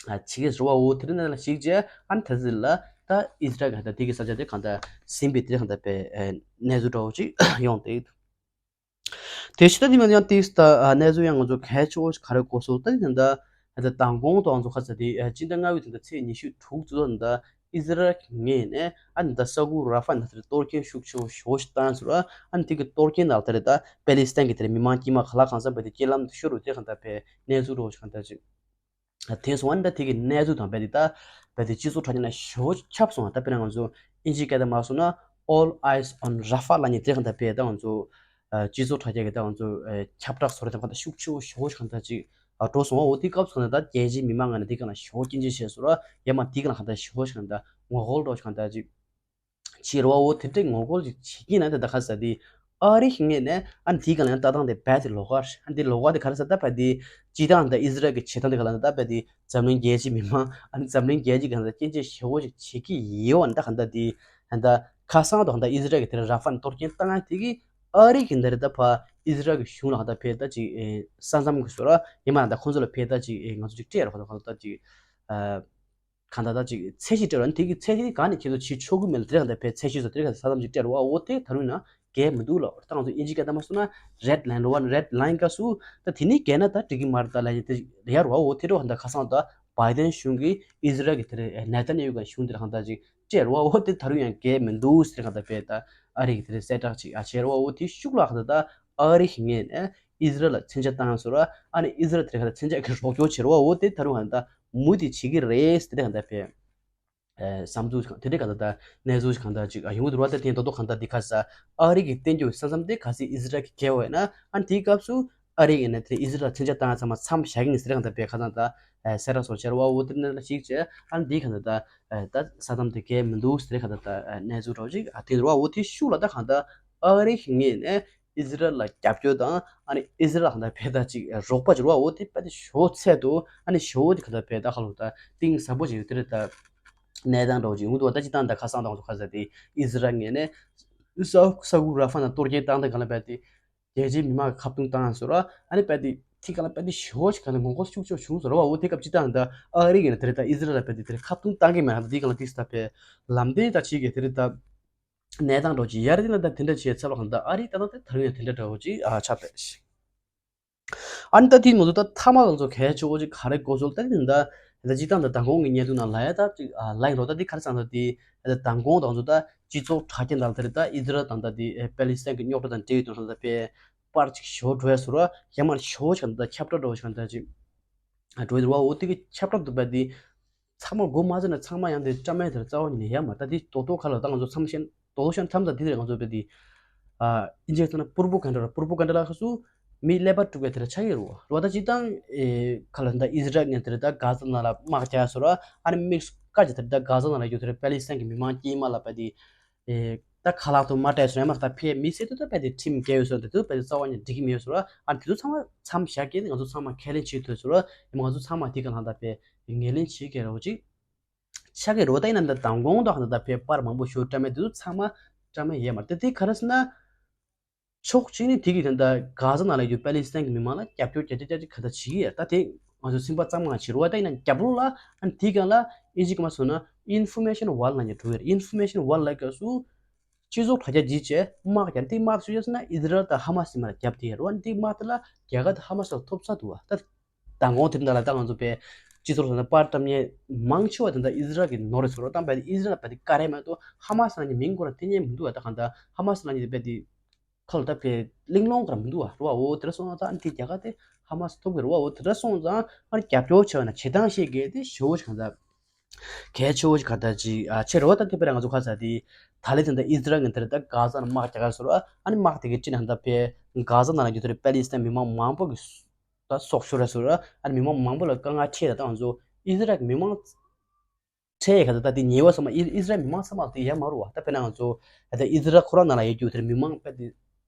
བྱེད་ཀྱི་ཟེར་བ། འོ་དེ་རིང་ནང་ལ་གཞིགས་བྱས་ཨ་ནི་ད་ཚིག་ལ་ད་ཨི་སི་རལ་གྱི་གང་ལྟར་དེ་གི་ས་ཆ་དེ་གང་ལྟར་ཟིན་པའི་དེ་གང་ལྟར་པའི་གནས་ཚུལ་འདྲ་བོ་ཅིག་ཡོང་བསྡད། དེ་ཕྱི་ད་དེ་མ་ཡང་ཏིས་ད་གནས་ཚུལ་ཡང་ང་ཚོ་གལ་ཆེ་བོ་ག་རེ་གོ་སོང་ད་ཡིན་ད། ད་མདང་དགོང་དུ་ང་ཚོ་ཁ་ཚ་དེ་སྤྱི་ཟླ་ལྔ་པའི་ཚེས་ཉི་ཤུ་དྲུག་ཚོ་ད་ཨི་ཟི་རལ་གྱི་ངོས་ནས་ཨ་ནི་ད་ས་ཁུལ་ར་ཧྥ་ནང་དེར་གཏོར་སྐྱོན་ཤུགས་ཆེ་བོ་ཞེ་པོ་ཞིག་བཏང་ཟེར་བ། ཨ་ནི་དེ་གི་གཏོར་སྐྱོན་ནང་དེར་ད་པེ་ལི་སི་ཐན་གྱི་དེར་མི་མང་དཀྱུས་མ་ག་ལ་གང་འཚམ་པ་དེ་རྐྱེན་ལམ་དུ་ཤོར་བ་དེ་གང་ལྟར་པའི་གནས་ཚུལ་འདྲ་བོ་ཞིག་གང་ལྟར་ཅིག་དེ་སོང་བ་ནི་ད་དེ་གི་གནས་ཚུལ་དང་རྦད་དེ་ད་རྦད་དེ་སྤྱི་ཚོགས་དྲ་རྒྱ་ནང་ཞེ་པོ་ཁྱབ་སོང་བ། ད་དཔེར་ན་ང་ཚོ་ཨིན་ཇིའི་སྐད་དང་མ་སོང་ན་All Eyes on Rafah ལབ་མཁན་དེ་གང་ལྟར་རྦད་ད་ང་ཚོ་སྤྱི་ཚོགས་དྲ་རྒྱ་གི་ད་ང་ཚོ་ཁྱབ་བསྒྲགས་སོགས་རེད་ད་གང་ལྟར་ཤུགས་ཆེ་བོ་ཞེ་པོ་གང་ལྟར་ཅིག་འགྲོ་སོང་བ། འོ་དེ་སྐབས་སུ་གང་ལྟར་ད་རྒྱལ་སྤྱིའི་མི་མང་ངོས་ནས་དེ་གང་ལ་ཞེ་པོ་སྐྱོན་བརྗོད་བྱས་སོང་ར། ཡང་མ་དེ་གང་ལ་གང་ལྟར་ཞེ་པོ་གང་ལྟར་ངོ་རྒོལ་འདྲ་བོ་ཞིག་གང་ལྟར་ཅིག་བྱེད་རོགས། འོ་དེ་འདྲའི་ངོ་རྒོལ་ཅིག་བྱེད་ཀྱིན་ན་དེ་ད་ཁ་ས་དེ་ཨ་རི་གི་ངོས་ནས་ཨ་ནི་དེའི་སྒང་ལ་ཡང་ལྟ་སྟངས་དེ་རྦད་དེ་ལོགས་ཀ་རེད། ཨ་ནི་དེ་ལོགས་ཀ་དེ་ག་རེ་ཟེར་ད་བ་དེ་སྤྱི་བཏང་ད་ཨི་ཟི་རལ་གྱི་བྱེད་སྟངས་དེ་ག་ལ་ད་བ་དེ་འཛམ་གླིང་རྒྱལ་སྤྱིའི་མི་མང་ཨ་ནི་འཛམ་གླིང་རྒྱལ་སྤྱིའི་སྒང་ལ་སྐྱོན་བརྗོད་ཞེ་པོ་ཅིག་བྱེད་ཀྱི་ཡོད་པ་ནི་ད་ག་ད་དེ་ད་ཁ་སང་དང་ད་ཨི་ཟི་རལ་གྱི་དེ་ར་ཧྥ་ནས་གཏོར་སྐྱོན་བཏང་ཡ་དེ་གི་ཨ་རི་གི་འདི་རེད་ད་ཕ་ཨི་ཟི་རལ་གི་གཞུང་ལ་ག་ད་ཕེ་ད་ཅིག་ས་མཚམས་གི་བཟོ་ར་ཡིན་མ་ད་ཁོང་ཚོ་ལ་ཕེ་ད་ཅིག་ང་ཚོ་ཅིག་སྤྲད་རོགས་ད་ག་ད་ཅིག་ཨ། གང་ལྟར་ད་ཅིག་ཚད་གཞི་སྤྲད་རོགས། དེ་གི་ཚད་གཞི་གང་ནས་ཁྱེད་ཚོ་བྱེད་ཆོག་གི་མེད་ལ་དེ་གང་ལྟར་ཕལ་ཚད་གཞི་བཟོ་དེ་གང་ལྟར་ས་མཚམས་ཅིག་སྤྲད་རོགས། འོ་དེ་ད་རུང་ན་འགལ་མི་འདུག་ལ། ད་ང་ཚོ་ཨིན་ཇི་སྐད་ད་མ་སོང་ན་རེད་ལན་རོ་ཝན་རེད་ལན་ག་སུ་ད་དེ་ནས་འགལ་ན་ད་འགྲིག་གི་མ་རེད་ད་ལ་ཡ་དེ་ཡ་རོགས། འོ་དེ་རོགས་ད་ཁ་སང་ད་བའི་ཏན་གཞུང་གིས་ཨི་ཟི་རལ་གི་དེ་ནེ་ཐན་ཡ་ཧུ་གི་གཞུང་དེ་གང་ལྟར་ཅིག་སྤྲད་རོགས། འོ་དེ་ད་རུང་ཡང་འགལ་མི་འདུག་ཟེར་གང་ལྟར་ཕལ་ད་ཨ་རི་གི་དེ་གསལ་བསྒྲགས་ཅིག་ཨ་བྱས་རོགས། འོ་དེ་ཤུགས་ལ་གང་ལྟར་ད་ཨ་རི་གི་ངོས་ནས་ཨི་ཟི་རལ་ལ་མཚོན་ཆ་བཏང་ཟེར་ར། ཨ་ནི་ཨི་ཟི་རལ་དེ་ག་ལ་མཚོན་ཆ་གི་རོགས་སྐྱོར་བྱེད་རོགས། འོ་དེ་ད་རུང་གང་ལྟར་མུ་མཐུད་བྱེད་ཀྱི་རེད་ཟེར་དེ་གང་ལྟར་ཕེ། ཨེ་བསམ་ཚུལ་དེ་འདྲའི་གང་ལྟར་ད་གནས་ཚུལ་གང་ལྟར་ཅིག་ཨ་ཡོང་གི་འདུག་ར། ད་དེ་ད་དུང་གང་ལྟར་འདི་ཁ་ས་ཨ་རི་གི་བསྟན་རྒྱུ་ས་མཚམས་དེ་ག་སྲིད་ཨི་ཟི་རལ་གི་འགལ་བ་ཡིན་ན་ཨ་ནི་དེའི་སྐབས་སུ་ཨ་རི་ཡིན་ན་དེ་ཨི་ཟི་རལ་མཚོན་ཆ་བཏང་ཡ་ཚང་མ་མཚམས་བཞག་གི་ཡིན་ཟེར་གང་ལྟར་ཕེ་ཁ་སང་ད་ཨེ་གསལ་བསྒྲགས་སོགས་བྱས་ར་བ། འོ་དེ་འདྲ་ལ་ཞིག་བྱས་ཨ་ནི་འདི་གང་ལྟར་ད་ཨེ་ད་ས་མཚམས་དེ་འགལ་མི་འདུག་ཟེར་གང་ལྟར་ད་ཨེ་གནས་ཚུལ་འདྲ་བོ་ཅིག་ཨ་དེ་ར་བ། འོ་དེ་ཤུགས་ལ་ད་གང་ལྟར་ཨ་རི་གི་ངོས་ནས་ཨི་ཟི་རལ་ལ་རྒྱབ་སྐྱོར་དང་ཨ་ནི་ཨི་ཟི་རལ་ལ་གང་ལྟར་ཕེ་ད་ཅིག་རོགས་པ་ཅིག་རོགས། འོ་དེ་ཕེ་ད་ཞོ་ཚད་དུ་ཨ་ནི་ཞོ་དེ་གང་ལྟར་ཕེ་ད་ཁ་ལོ་ད་གཏིང་ཟབ་པོ་ཅིག་ཡོད་དེ་རེད་ད། གནས་སྟངས་འདྲ་བོ་ཅིག་ཡོང་གི་འདུག་བ། ད་སྤྱིར་བཏང་ད་ཁ་སང་དང་ཚོ་ཁ་ཟེར་ཏེ་ཨི་ཟི་རལ་ངོས་ནས་ས་ས་ཁུག་ར་ཧྥ་ནང་གཏོར་སྐྱོན་བཏང་དེ་ག་ལ་བས་ཏེ་རྒྱལ་སྤྱིའི་མི་མང་གི་ཁ་བརྡུང་བཏང་སོང་ར། ཨ་ནི་བས་ཏེ་ཐིག་ག་ལ་བས་ཏེ་ཞོ་ཞིག་ག་ལ་ངོ་རྒོལ་ཤུགས་ཆེ་བྱུང་སོང་ར་བ། འོ་དེ་སྐབས་སྤྱིར་བཏང་ད་ཨ་རི་གི་ནས་དེ་རེད། ད་ཨི་ཟི་རལ་ལ་བས་ཏེ་དེ་རེད་ཁ་བརྡུང་བཏང་གི་མེད་ཧ། ད་དེ་ག་ལ་ཏིག་ས་བས་ལམ་སྟོན་ད་བྱེད་གི་དེ་རེད། ད་གནས་སྟངས་འདྲ་བོ་ཅིག་ཡར་དེ་ན་ད་དེ་འདྲ་བྱས་ཚར་བ་གང་ད་ཨ་རི་ད་ད་དེ་ད་རུང་ཡང་དེ་འདྲ་འདྲ་བོ་ཅིག་ཨ་ཆགས་པས། ཨ་ནི་ད་དེའི་ནང་དུ་ད་མཐའ་མ་ལ་ཚོ་གལ་ཆེ་བོ་ཅིག་ག་རེ་གོ་ཚོད་ད་དེ་ད་ད་སྤྱིར་བཏང་ད་མདང་དགོང་གི་བརྙན་ཐུང་ནང་ལ་ཡ་ད་ཅིག་ཨ་ལ་ཡིན་རོ། ད་དེ་ག་རེ་ཚང་ད་དེ་ད་མདང་དགོང་དང་ཚོ་ད་སྤྱི་ཚོགས་དྲ་རྒྱ་ནང་དེ་རེད། ད་ཨི་ཟི་རལ་དང་ད་དེ་ཨེ་པེ་ལི་སི་ཐན་གྱི་རྙོག་དྲ་དང་འབྲེལ་ཡོད་དོན་ཚོ་ད་པའི་པར་ཅིག་ཞོ་འགྲོ་ཡ་སོ་ར། ཡང་མར་ཞོ་ཞིག་ད་ཁྱབ་བསྒྲགས་འགྲོ་ཞིག་ད་ཅིག་འགྲོ་ཡོད་རེད་བ། འོ་དེ་གི་ཁྱབ་བསྒྲགས་འདུག་པ་དེ་ཚང་མ་མགོ་མ་ཚོས་ན་ཚང་མ་ཡང་དེ་བཀྲམ་མེད་དེར་རྩ་བ་ཉིད་ནས་ཡ་མ་ད་དེ་རྡོག་རྡོག་ཁ་ལ་ད་ང་ཚོ་མཚམས་བཞིན་རྡོག་རྡོག་ཤན་ཐམ་ད་དེ་དེ་ང་ཚོ་བས་དེ་ཨ་ཨིན་ཇི་ཚོ་ན་པུར་པོ་གན་ཌ་ར་པུར་པོ་གན་ཌ་ལ་ཁ་སུ་མི་ཀླད་པ་དཀྲུག་པའི་དེར་ཆགས་ཡོད་རུ་བ་རུ་བ། ད་སྤྱིར་བཏང་ཨེ་ཁ་ལ་ད་ཨི་ཟི་རལ་ངན་དེར་ད་གྷ་ཛ་ནང་ལ་དམག་རྒྱག་སོ་ར། ཨ་ནི་དམིགས་སུ་བཀར་གྱི་དེར་ད་གྷ་ཛ་ནང་ལ་ཡོད་དེར་པེ་ལི་སི་ཐན་གྱི་མི་མང་དཀྱིལ་མ་ལ་བས་དེ་ཨེ་ད་ཁ་ལག་ཏུ་མ་སྤྲད་སོང་ཡ་མ་ད་ཕའི་མི་སེར་དུ་ད་བས་དེ་ཁྲིམས་འགལ་ཡོད་སོང་དེ་ཚོ་བས་དེ་རྩ་བ་ཉིད་འགྲིག་གི་མེད་སོང་ར། ཨ་ནི་དེ་ཚོ་ཚང་མ་མཚམས་བཞག་གི་ང་ཚོ་ཚང་མ་ཁས་ལེན་བྱེད་ཐུབ་སོང་ར། ཡ་མ་ང་ཚོ་ཚང་མ་དེ་ག་ལ་ད་བས་ངོས་ལེན་བྱེད་དགོས་ར་བོ་ཅིག་ཆགས་ཀྱི་རེད་བ། ད་ཡིན་ན་འདི་མདང་དགོང་དང་ད་ལྟ་བས་པར་མང་པོ་ཞིག་བཀྲམ་མེད་དེ་ཚོ་ཚང་མ་བཀྲམ་མེད་ཡོད་མ་རེད། དེ་དེ་ག་རེ་ཟེར་ན། ཕྱོགས་གཅིག་ནས་དེ་གི་ད་ལྟ་གྷ་ཛ་ནང་ལ་ཡོད་པེ་ལི་སི་ཐན་གྱི་མི་མང་ལ་རྒྱབ་སྐྱོར་རྒྱ་ཆེ་རྒྱ་ཆེ་ག་ད་བྱེད་ཀྱི་ཡོད། ད་དེ་ང་ཚོ་སེམས་པ་གཙང་མ་བྱེད་རོགས། ད་ཡིན་ན་རྒྱབ་ལོགས་ལ་ཨ་ནི་དེ་གང་ལ་ཨིན་ཇི་གི་མ་སོང་ན་ཨིན་ཕོར་མེ་ཤན་ཝར་ལབ་མཁན་འགྲོ་གི་རེད། ཨིན་ཕོར་མེ་ཤན་ཝར་ལབ་སྐབས་སུ། སྤྱི་ཚོགས་དྲ་རྒྱ་བརྒྱུད་བྱས་དམག་རྒྱག་དེ་དམག་སུ་ཡོད་ཟེར་ན་ཨི་ཟི་རལ་དང་ཧ་མ་སི་མར་རྒྱབ་དེ་རུ་བ། འདི་དམག་དེ་ལ་རྒྱ་གར་དང་ཧ་མ་སི་ལ་ཐོབ་ས་འདུག་བ། ད་མདང་དགོང་དེ་འདྲ་ལ་ད་ང་ཚོ་པའི་སྤྱི་ཚོགས་ལ་པར་བཀྲམ་མཁན་མང་ཆེ་བ་དེ་འདྲ་ཨི་ཟི་རལ་གྱི་ནོར་རེད་ཟེར་རོ། ད་བས་ཨི་ཟི་རལ་བས་དེ་བཀའ་རེ་མ་གཏོགས་ཧ་མ་སི་ལ་ནི་མིང་ཁོ་རང་དེ་ཉན་མི་འདུག་བ། ད་གང་ལྟར་ཧ་མ་སི་ལ་ནི་བས་དེ་ཁ་ལོ་ད་བས་གླེང་སློང་ཁོ་རང་མི་འདུག་བ་རུ་བ། འོ་དེ་འདྲ་སོང་ན་ད་ཨ་ནི་དེ་རྒྱ་གར་དེ་ཧ་མ་སི་ཐོབ་གི་རུ་བ། འོ་དེ་འདྲ་སོང་ཙང་ཨ་ནི་རྒྱབ་སྐྱོར་བྱས་པ་ན་བྱེད་སྟངས་ཤེས་དགོས་དེ་ཞེ་པོ་ཞིག་གང་ལྟར། གལ་ཆེ་བོ་ཞིག་ག་ད་ཅིག་ཨ་ཆེ་རེད་བ། ད་དེ་བས་ང་ཚོ་ཁ་ས་དེ་ད་ལེ་དེ་འདྲ་ཨི་ཟི་རལ་ངན་དེ་རེད། ད་གྷ་ཛ་ནང་དམག་རྒྱག་ག་སོ་ར། ཨ་ནི་དམག་དེ་གི་ཅི་ནང་ད་བས་གྷ་ཛ་ནང་ལ་ཡོད་དེ་རེད་པེ་ལི་སི་ཐན་མི་མང་མང་པོ་གི་ད་སྲོག་ཤོར་ར་སོ་ར། ཨ་ནི་མི་མང་མང་པོ་ལ་དཀའ་ངལ་འཕྲད་ད་ད་ང་ཚོ་ཨི་ཟི་རལ་གི་མི་མང་འཕྲད་ཡ་ག་ད་ད་དེ་ཉེ་བ་ཚང་མ་ཨི་ཨི་ཟི་རལ་མི་མང་ཚང་མ་དེ་ཡ་མ་རུ་བ། ད་དཔེར་ན་ང་ཚོ་ད་ཨི་ཟི་རལ་ཁོ་རང་ནང་ལ་ཡོད་རྒྱུ་དེ་རེད། མི་མང་པ་དེ་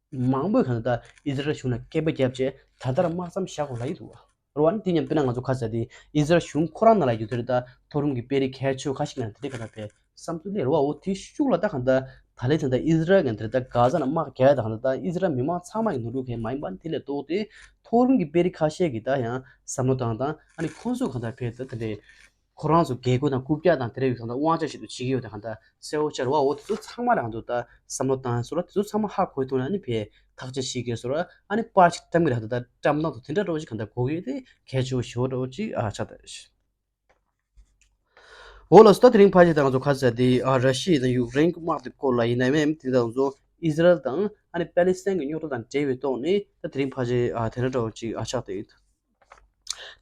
མང་པོས་གང་ལྟར་ཨི་ཟི་རལ་གཞུང་ལ་སྐད་འབོད་བརྒྱབ་བྱས་ད་ལྟར་དམག་མཚམས་བཞག་དགོས་ལབ་ཡི་འདུག་བ། རེད་བ། ཨ་ནི་དེ་མཉམ་དཔེར་ན་ང་ཚོ་ཁ་ས་དེ་ཨི་ཟི་རལ་གཞུང་ཁོ་རང་ནང་ལ་ཡོད་དེ་རེད། ད་མཐོ་རིམ་གྱི་དཔོན་རིགས་གལ་ཆེ་ཁ་ཤས་ཀྱིས་དེ་འདྲའི་གང་ལྟར་བས་བསམ་ཚུལ་སླེབས་རེད་བ། འོ་དེ་ཤུགས་ལ་ད་གང་ལྟར་ད་ལེ་དེ་འདྲ་ཨི་ཟི་རལ་གྱི་དེ་རེད། ད་གྷ་ཛ་ནང་དམག་རྒྱག་ཡ་ད་གང་ལྟར་ད་ཨི་ཟི་རལ་མི་མང་ཚང་མ་གི་ནོར་འཁྲུལ་གང་ཡང་མ་ཡིན་པ་ནི་དེ་ལས་ལྡོག་སྟེ་མཐོ་རིམ་གྱི་དཔོན་རིགས་ཁ་ཤས་ཀྱིས་ད་ཡང་བསམ་བློ་བཏང་དང་ཨ་ནི་ཁོང་ཚོས་གང་ལྟར་བས་ད་དེ་འདྲའི་ཁོ་རང་ཚོ་རྒྱལ་སྒོ་དང་རྐུབ་བཀྱག་དང་དེ་འདྲ་ཡོད་ཙང་ད་དབང་ཆ་ཞིག་ཏུ་བྱེད་ཀྱི་ཡོད་དེ་གང་ལྟར་གསལ་པོ་ཆགས་རེད་བ། འོ་དེ་ཚོ་ཚང་མ་ལ་གང་ལྟར་ད་བསམ་བློ་བཏང་སོང་ར། དེ་ཚོ་ཚང་མ་ཧ་གོ་ཐུབ་ན་ཨ་ནི་བས་ཐག་གཅོད་བྱེད་ཀྱི་སོང་ར། ཨ་ནི་པར་ཞིག་བཀྲམ་གི་རེད། ད་ད་བཀྲམ་སྟངས་དང་དེ་འདྲ་འདྲ་བོ་ཞིག་གང་ལྟར་གོ་གི་ཡོད་དེ་གལ་ཆེ་བོ་ཞེ་པོ་འདྲ་བོ་ཅིག་ཨ་ཆགས་ད། འོ་ལགས་སོ། ད་དེ་རིང་ཕལ་ཆེར་ད་ང་ཚོ་ཁ་ས་དེ་ཨ་ར་ཤི་ཡ་དང་ཡུཀ་རེན་གྱི་དམག་དེ་སྐོར་ལ་ཡིན་ནའི་མེད་དེ་ད་ང་ཚོ་ཨི་ཟི་རལ་དང་ཨ་ནི་པེ་ལི་སི་ཐན་གྱི་རྙོག་དྲ་དང་འབྲེལ་བའི་ཐོག་ནས་ད་དེ་རིང་ཕལ་ཆེར་ཨ་དེ་འདྲ་འདྲ་བོ་ཅིག་ཨ་ཆགས་ད་ཡོད།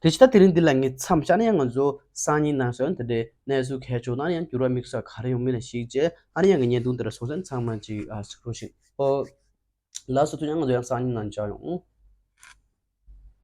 དེ་ཕྱི་ད་དེ་རིང་འདི་ལ་ངས་མཚམས་བཞག་ན་ཡང་ང་ཚོ་སང་ཉིན་གནངས་ཚེ་དེ་འདྲའི་གནས་ཚུལ་གལ་ཆེ་བ་ནང་ཡང་འགྱུར་བ་དམིགས་བསལ་ག་རེ་ཡོང་མིན་ལ་གཞིགས་བྱས་ཨ་ནི་ཡང་གི་བརྙན་ཐུང་འདི་འདྲ་སོང་ཙང་ཚང་མ་ཅིག་ཨ་གཟིགས་རོགས་ཞེས། ཨོ་ལགས་སོ། ཐུགས་རྗེ་ཆེ། ང་ཚོ་ཡང་སང་ཉིན་ནང་མཇལ་ཡོང་།